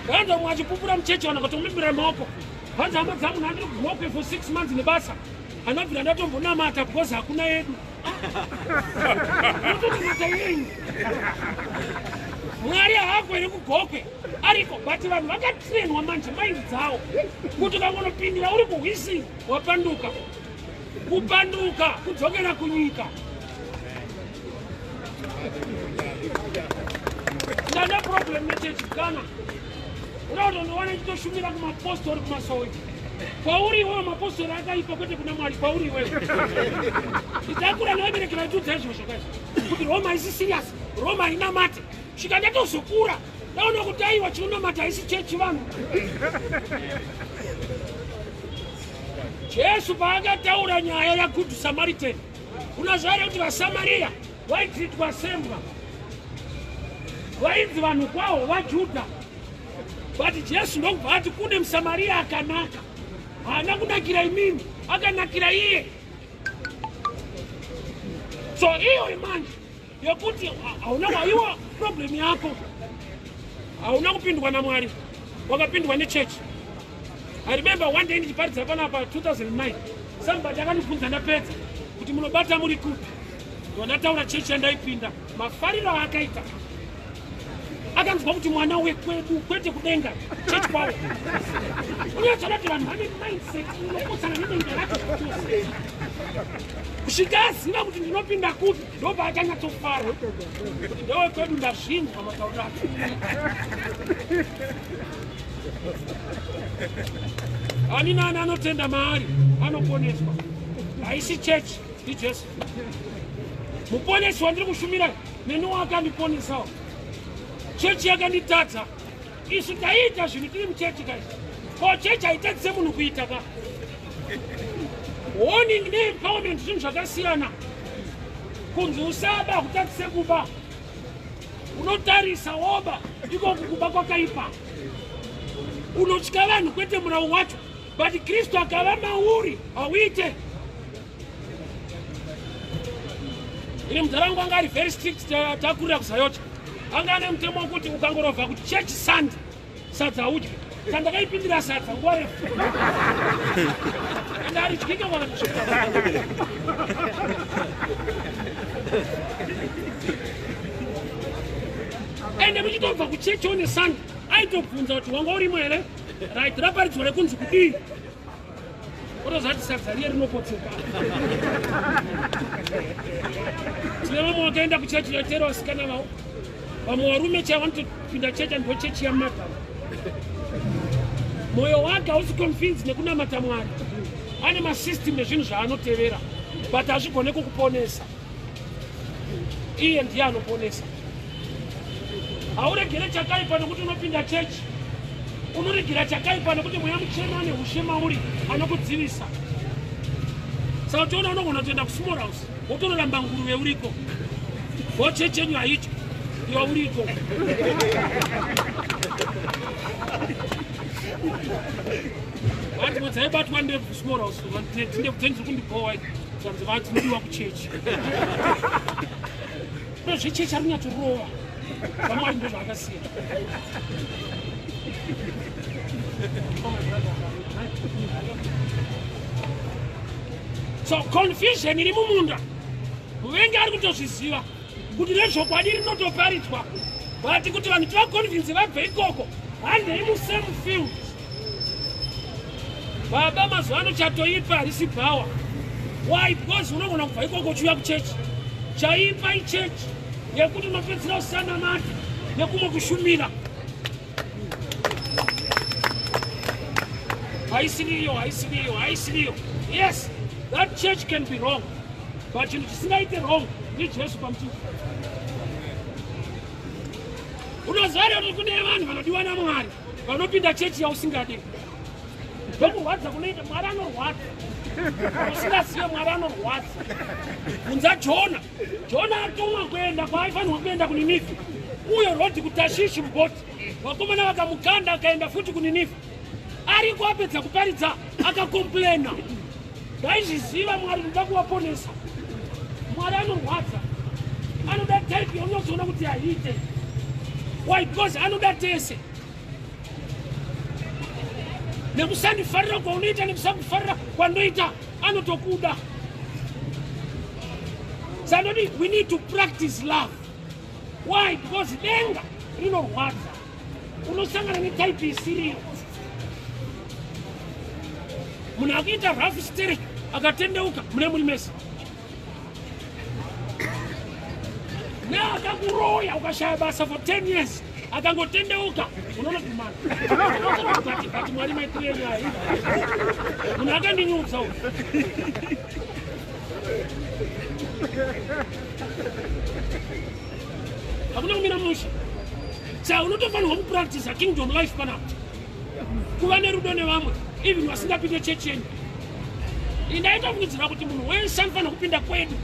Vanza mumwe achipupura muchechi vanhu vakatomubira maoko. Vanzi hama dzangu ndandiri kugokwe for 6 months nebasa. Handabvira ndatombonamata because hakuna yedu. Unotonamata yenyu. Mwari haako here kugokwe? Ariko, but vanhu vakatrainwa manje mind dzawo kuti ukangonopindira uri kuhwisi wapanduka. Kupanduka kudzokera kunyika. Ndana problem nechechi kana uda kutondowana ichitoshumira kumapostori kumasowe. Kwauri iwewe mapostori akaipa kwete kuna Mwari, kwauri iwewe. Itakura nevabereki vaitudza izvozvo kaizvo kuti Roma isi serious, Roma hainamate. Svika ndatozokura ndaona kuti aiwa chinonamata haisi chechi vanhu. Jesu paakataura nyaya yaGood Samaritan, unoziva here kuti vaSamaria vaitreatwa sembwa, vainzi vanhu kwawo vaJudha, but Jesu ndokubva ati kune muSamaria akanaka. Haana kunakira imimi, akanakira iye. So iyo manje yekuti hauna waiwa problem yako, hauna kupindwa naMwari, wakapindwa nechechi. I remember one day ndichiparidza panapa 2009, somebody akandibvunza ndapedza kuti munobata muri kupi. Ndataura chechi yandaipinda, mafariro aakaita akanzwa kuti mwana wekwedu kwete kudenga chechi kwavo. Unyatsoona kuti vanhu vane mindset inopotsana nedenga racho zvachose. Kusvika aziva kuti ndinopinda kupi ndobva achanyatsofara kuti ndewekwedu, ndazvinzwa matauriro acho. Ani nani anotenda maari anoponeswa. Haisi chechi, ndiJesu muponesi wandiri kushumira neniwo akandiponesawo. Chechi yakanditadza. Isu taiita zvinhu tiri muchechi kai, ko chechi haitadzise munhu kuita ka. Warning neempowerment zvinhu zvakasiyana. Kunzi usaba kutadzise kuba, unotarisa woba, ikoku kuba kwakaipa. Unotya vanhu kwete murau wacho, but Kristu akava mauri hauite. Ini mudhara wangu anga ari very strict, takurira kuZAOGA, anga ane mutemo wekuti ukangorovha kuchechi Sunday sadza haudyi. Sandakaipindira sadza nguva refu ende aridyike kwakatosvika. Ende muchitobva kuchechi one Sunday aitobvunza kuti wanga urimo here, right raparidzwa rekunzi kudii, otozati sadza riye rinopotseka. Tine vamwe vakaenda kuchechi yatera vasikana vavo, vamwe varume chaivo vanotopinda chechi ando chechi yamadhama. Mwoyo wake hausi convince nekunamata Mwari, ane masystem nezvinhu zvaanotevera, but hazvigone kukuponesa. Iye ndiye anoponesa. Hauregere chakaipa nokuti unopinda chechi, unoregera chakaipa nokuti Mweya Muchena ane ushe mauri anokudzivisa. Saka uchiona unogona kutoenda kusmall house wotonoramba nguruve uriko, go chechi yenyu haityo, iwa uriko. Vanhu dzaibatwa ndebvu small house, ndebvu dzenyu dziri kundigowa, zvanzi vadzinodiwa kuchechi. Ndozvechechi ari kunyatsorova vamwari, ndozvaakasiya. So confusion iri mumunda, muvengi ari kutozviziva kuti nezvokwadi rinotoparidzwa, but kuti vanhu tivaconvince vabve ikoko, handei musame field. Baba, mazuva ano chatoipa harisi bhawa. Why? Because unogona kubva ikoko uchiuya kuchechi. Chaipa ichechi yekuti unopedzera usanamata nekumwe kushumira. Haisiriyo, haisiriyo, haisiriyo. Yes, that church can be wrong, but chinhu chisingaite wrong ndiJesu pamuchinjikwa. Unoziva here kuti kune vanhu vanodiwa naMwari vanopinda chechi yausingadi? Ndokurwadza kunoita Mwari. Anorwadza usingazive. Mwari anorwadza. Bvunza Jona. Jona atumwa kuenda kwaaifanirwa kuenda, kuNinivhi, uyo rodi kuTashishi mubhoti. Vakomana vakamukanda, akaenda futi kuNinivhi. Ariko apedza kuparidza, akacomplaina, "Ndaizviziva Mwari, ndoda kuvaponesa." Mwari anorwadza. Anoda type yaunotsoona kuti haiite. Why? Because anoda tese, nekusandifarira kwaunoita, nekusakufarira kwandoita, anotokuda. Sandoti we need to practice love. Why? Because denga rinorwadza. Unosangana netype isiriyo. Munhu akuita rough sterek akatendeuka, mune muri mese. Neakakuroya ukashaya basa for 10 years akangotendeuka, unonodhumana. But Mwari, maitire nyaya, munhu akandinyudza uyu. Hakuna kumira mushe. Saka unotofanirwa kupractisa kingdom life panapa, kuva nerudo nevamwe, even vasingapinde chechi yenyu. Indaitofungidzira kuti munhu wese anofanira kupinda kwedu.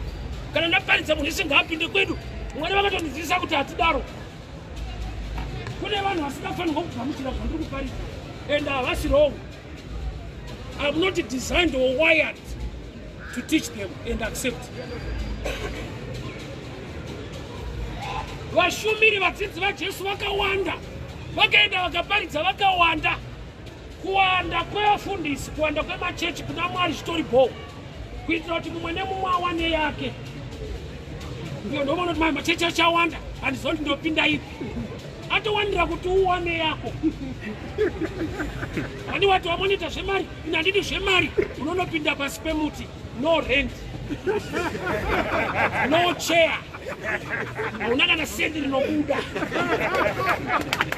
Kana ndaparidza, munhu wese ngaapinde kwedu. Mwari vakatondidzidzisa kuti hatidaro. Kune vanhu vasingafanirwa kugamuchira zvandiri kuparidza, and havasi wrong. I'm not designed or wired to teach them and accept. Vashumiri, vadzidzi vaJesu vakawanda vakaenda vakaparidza vakawanda. Kuwanda kwevafundisi, kuwanda kwemachechi kuna Mwari zvitori bho, kuitira kuti mumwe nemumwe awane yake. Ndiyo ndoona kuti mai machechi achawanda, handizoti ndopinda ipi. Atowandira kuti uwane yako. Handi wati wamonita zvemari, ine handidi zvemari. Unonopinda pasi pemuti, no rent, no chair, hauna kana sendi rinobuda.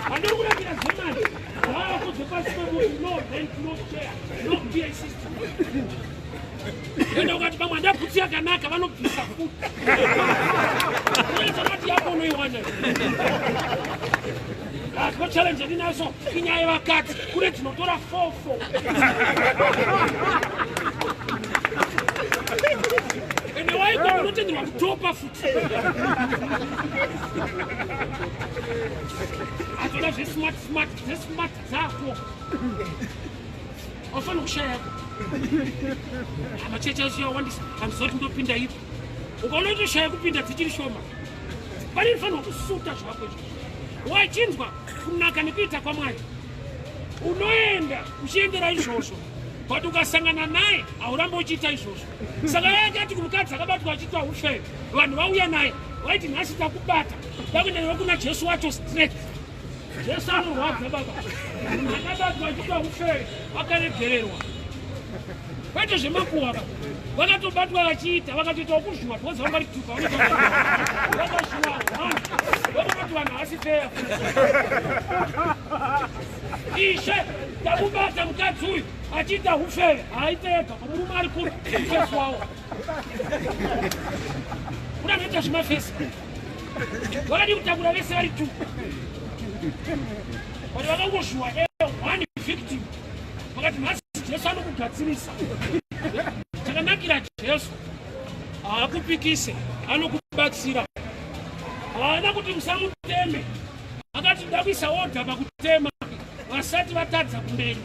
Handiri kurapira zvemari zvako dzepasi pemuti, no rent, no chair, no PA system. Ende ukati pamwe handabhutsi yakanaka, vanobvisa futi. Unoitanati yako unoiwana. Ko challenge yandinayo inyaya yevakadzi. Kune dzinotora fofo, ende waiko unotenderwa kutopa futi. Atoda zvesmart smart, dzesmart dzako aufanira kushaya yako. Machechi acho awandisa, handizoti ndopinda ipi. Ukaona utoshaya kupinda dzichiri shoma, pane rifanirwa kusuta zvako izvo. Wachinzwa kunaka nekuita kwaMwari, unoenda uchiendera izvozvo, but ukasangana naye haurambe uchiita izvozvo. Saka yakati kumukadzi akabatwa achiitwa ufeve, vanhu vauya naye, vaiti, "Nhasi takubata, takuenda newe kuna Jesu wacho straight." Jesu anorwadza, baba. Munhu akabatwa achiitwa ufeve akaregererwa, kwete zvemakuhwa. Ba vakatobatwa vachiita, vakatoita wokuzhuwa because vanga rituka, vakazhuwa one, vakanoti vanhu havasi feya. "Ishe, tamubata mukadzi uyu achiita ufeve." Haaite ega, pamurume ari kuri mufesi wawo. Kuna anoita zvemafesi, vakadi kutakura vese vari two, but vakangozhuwa one victim, vakati nhasi Jesu anokugadzirisa. Chakanakira Jesu, haakupikise, anokubatsira. Haana kuti musamuteme, akati nda kuisa order pakutema vasati vatadza kumberi.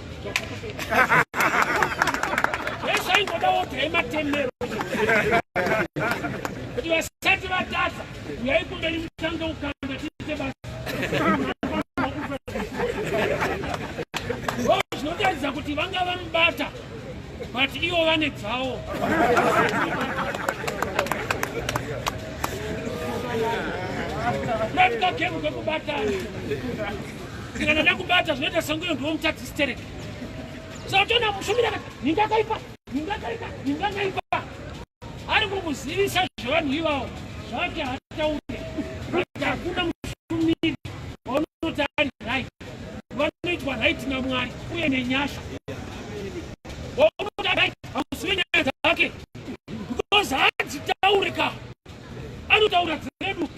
Jesu aingoda order yematemero kuti vasati vatadza, uyai kumberi mutange ukanda, tiite basa. Zvinotaridza kuti vanga vamubata, but ivo vane dzavo. Kagemu kekubatana. Kana ndakubata zvinoita senguyo ndiwo mutadzisi tereke. Saka toona mushumiri akati ningakaipa, ningakaipa, ningakaipa. Ari kukuzivisa zvevanhu ivavo zvake haataure. But hakuna mushumiri waunoti ari right. Vanoitwa right naMwari uye nenyasha. Waunoti right hauzivi nyaya dzake because hadzitaure ka. Anotaura dzedu.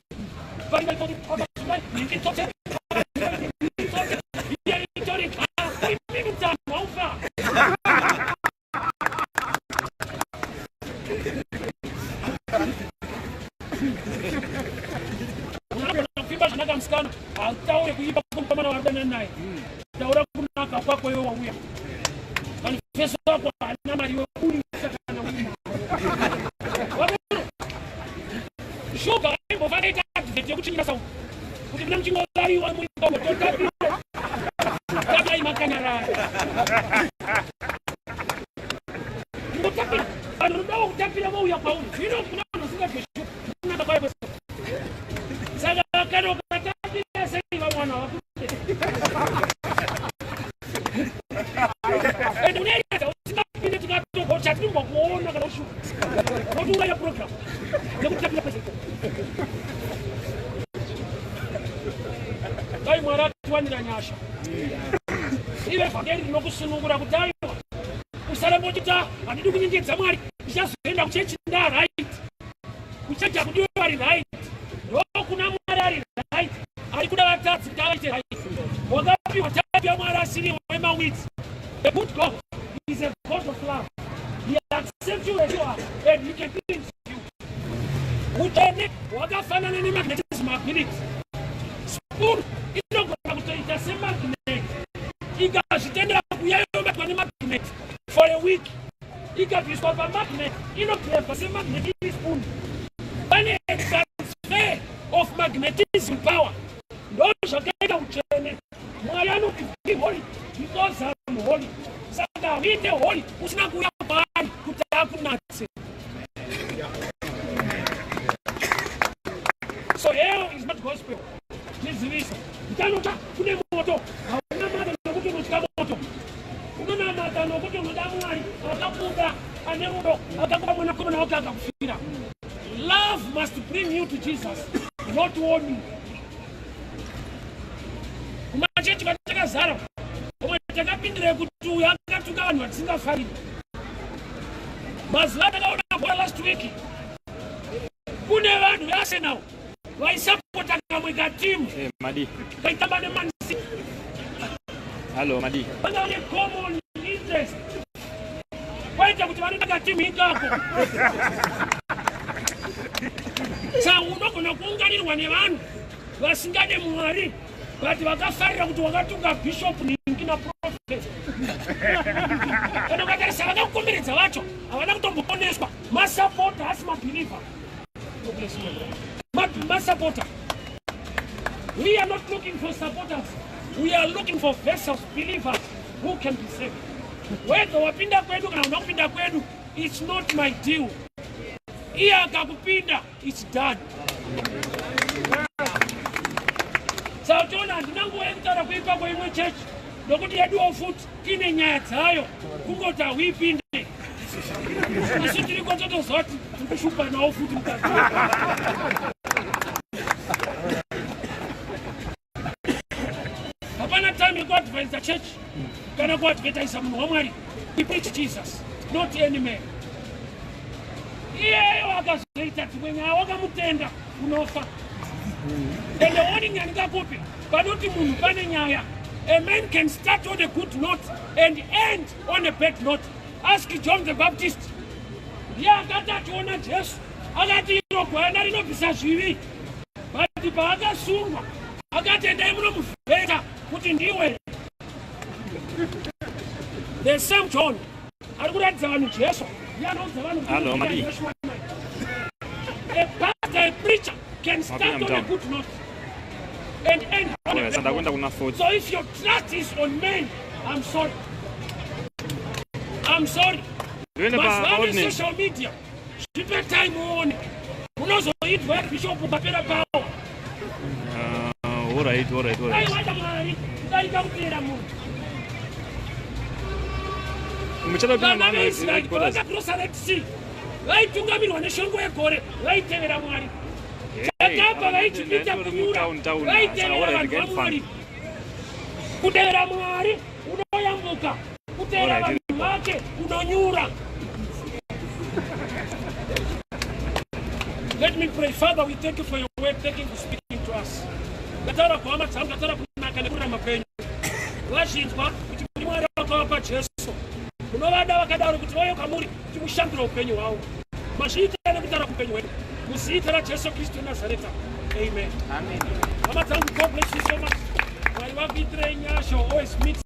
Kuimba zvanaka musikana hautaure kuimba kumukomana warudanana naye, taura kunaka kwako iwe wauya. Manifesto wako haana mari, iwe uri kana uina shuga. Aimbofana ita advert yekuchinyira sauti kuti kuna muchingovariwa muikongo totapira tapai makanyarara ngotapira. Vanhu vanodawo kutapira vouya kwauri. Zvino kuna vanhu vasingadye shuga kunaka kwayo kwese. Saka kana ukatapira sei vamwana vakude and unoeredza usingapinde tikatogocha tinombokuona kana ushuga notiuraya program nekutapira kwese ikoko. Dai Mwari atiwanira nyasha. Ive vhangeri rinokusunungura kuti aiwa, usaramba uchita handidi kunyengedza Mwari, ndichazoenda kuchechi nda right. Kuchechi hakudiwe vari right, ndokuna Mwari ari right ari kuda vatadzi kuti avaite right. Wakapiwa type yaMwari asiri wemawitsi. The good God is a God of love. He accepts you as you are and he can cleanse you. Utsvene hwakafanana nemagnetism ability. Spoon inogona kutoita semagnet ikazvitendera kuya yobatwa nemagnet for a week. Ikabviswa pamagnet inobhevha semagnet iri spoon. Pane transfer of magnetism power. Ndo zvakaita utsvene. Mwari anoti, "Be holy because I'm holy." Saka hauite holy usina kuuya kwaari kuti akunatse. So hell is not gospel. Zvizivisa ndichanota kune moto. Haunamata nokuti unotya moto, unonamata nokuti unoda Mwari akakuda, ane rudo, akakupa mwanakomana wake akakufira. Love must bring you to Jesus, not warning. Kumachechi kwatakazara umwe takapindira kuti uyu akatuka vanhu vatisingafariri. Mazuva atakaona bhora last week, kune vanhu veArsenal vaisapota kamwe katimu
Madi.
kaitamba neMan City.
Hello, Madi.
Vanga vane common interest, kwaita kuti vanoda katimu ikako. Saka unogona kuunganirwa nevanhu vasingade Mwari but vakafarira kuti wakatuka bishop ningi naprofet. Kana ukatarisa vakakukomberedza vacho havana kutomboponeswa. Masapota asi mabeliever, masapota. We are not looking for supporters, we are looking for vessels, believers who can be saved. Whether wapinda kwedu kana una kupinda kwedu, it's not my deal. Iye akakupinda, it's done. Saka tiona handina nguva yekutaura kuipa kweimwe chechi nokuti yeduwo futi ine nyaya dzayo. Kungoti hauipinde, isu tiriko totoziva kuti tiri kushupa nawo futi mukati. Hapana time yekuadvise church kana kuadvertisa munhu waMwari. We preach Jesus, not any man. Iyeyo akazoita dzimwe nyaya wakamutenda unofa. Ende warning yandingakupi panoti munhu pane nyaya, a man can start on a good note and end on a bad note. Ask John the Baptist. Ndiye akati achiona Jesu akati, "Iro gwayana rinobvisa zvivi." But paakasungwa akati, "Endai munomuvheta kuti ndiwe." The same John ari kuratidza vanhu Jesu ndiye anoudza vanhu kuti
Hello, Madi.
A pastor, a preacher can start
Mapinda
on a
mutauni.
good note and end on a
Alright,
bad
saka ndakuenda
note.
kuna 40.
So if your trust is on men, I'm sorry, I'm sorry.
Ndoenda pa
Mazuva ano
ordinance.
social media, zvipe time uone unozoitwa bishop ukapera pawo.
Alright, alright, alright.
Dai wada Mwari kudarika kuteera munhu.
Muchada
Vana veIsraeri pavakakrosa Red Sea vaitungamirwa neshongwe yegore, vaitevera Mwari. Chakabva vaIjipita kunyura, vaitevera vanhu vaMwari. Kutevera Mwari unoyambuka, kutevera vanhu vake unonyura. Let me pray. Father, we thank you for your word. Thank you for speaking to us. Ndataura kuhama dzangu, ndataura kunaka nekururama kwenyu. Vazvinzwa kuti muri Mwari vakavapa Jesu. Munovada vakadaro kuti vauye kwamuri kuti mushandure upenyu hwavo. Mazviita nekutaura kuupenyu hwedu. Muzita raJesu Kristu weNazareta. Amen. Amen. Hama dzangu, God bless you so much. Mwari vakuitirei nyasha. Always meet.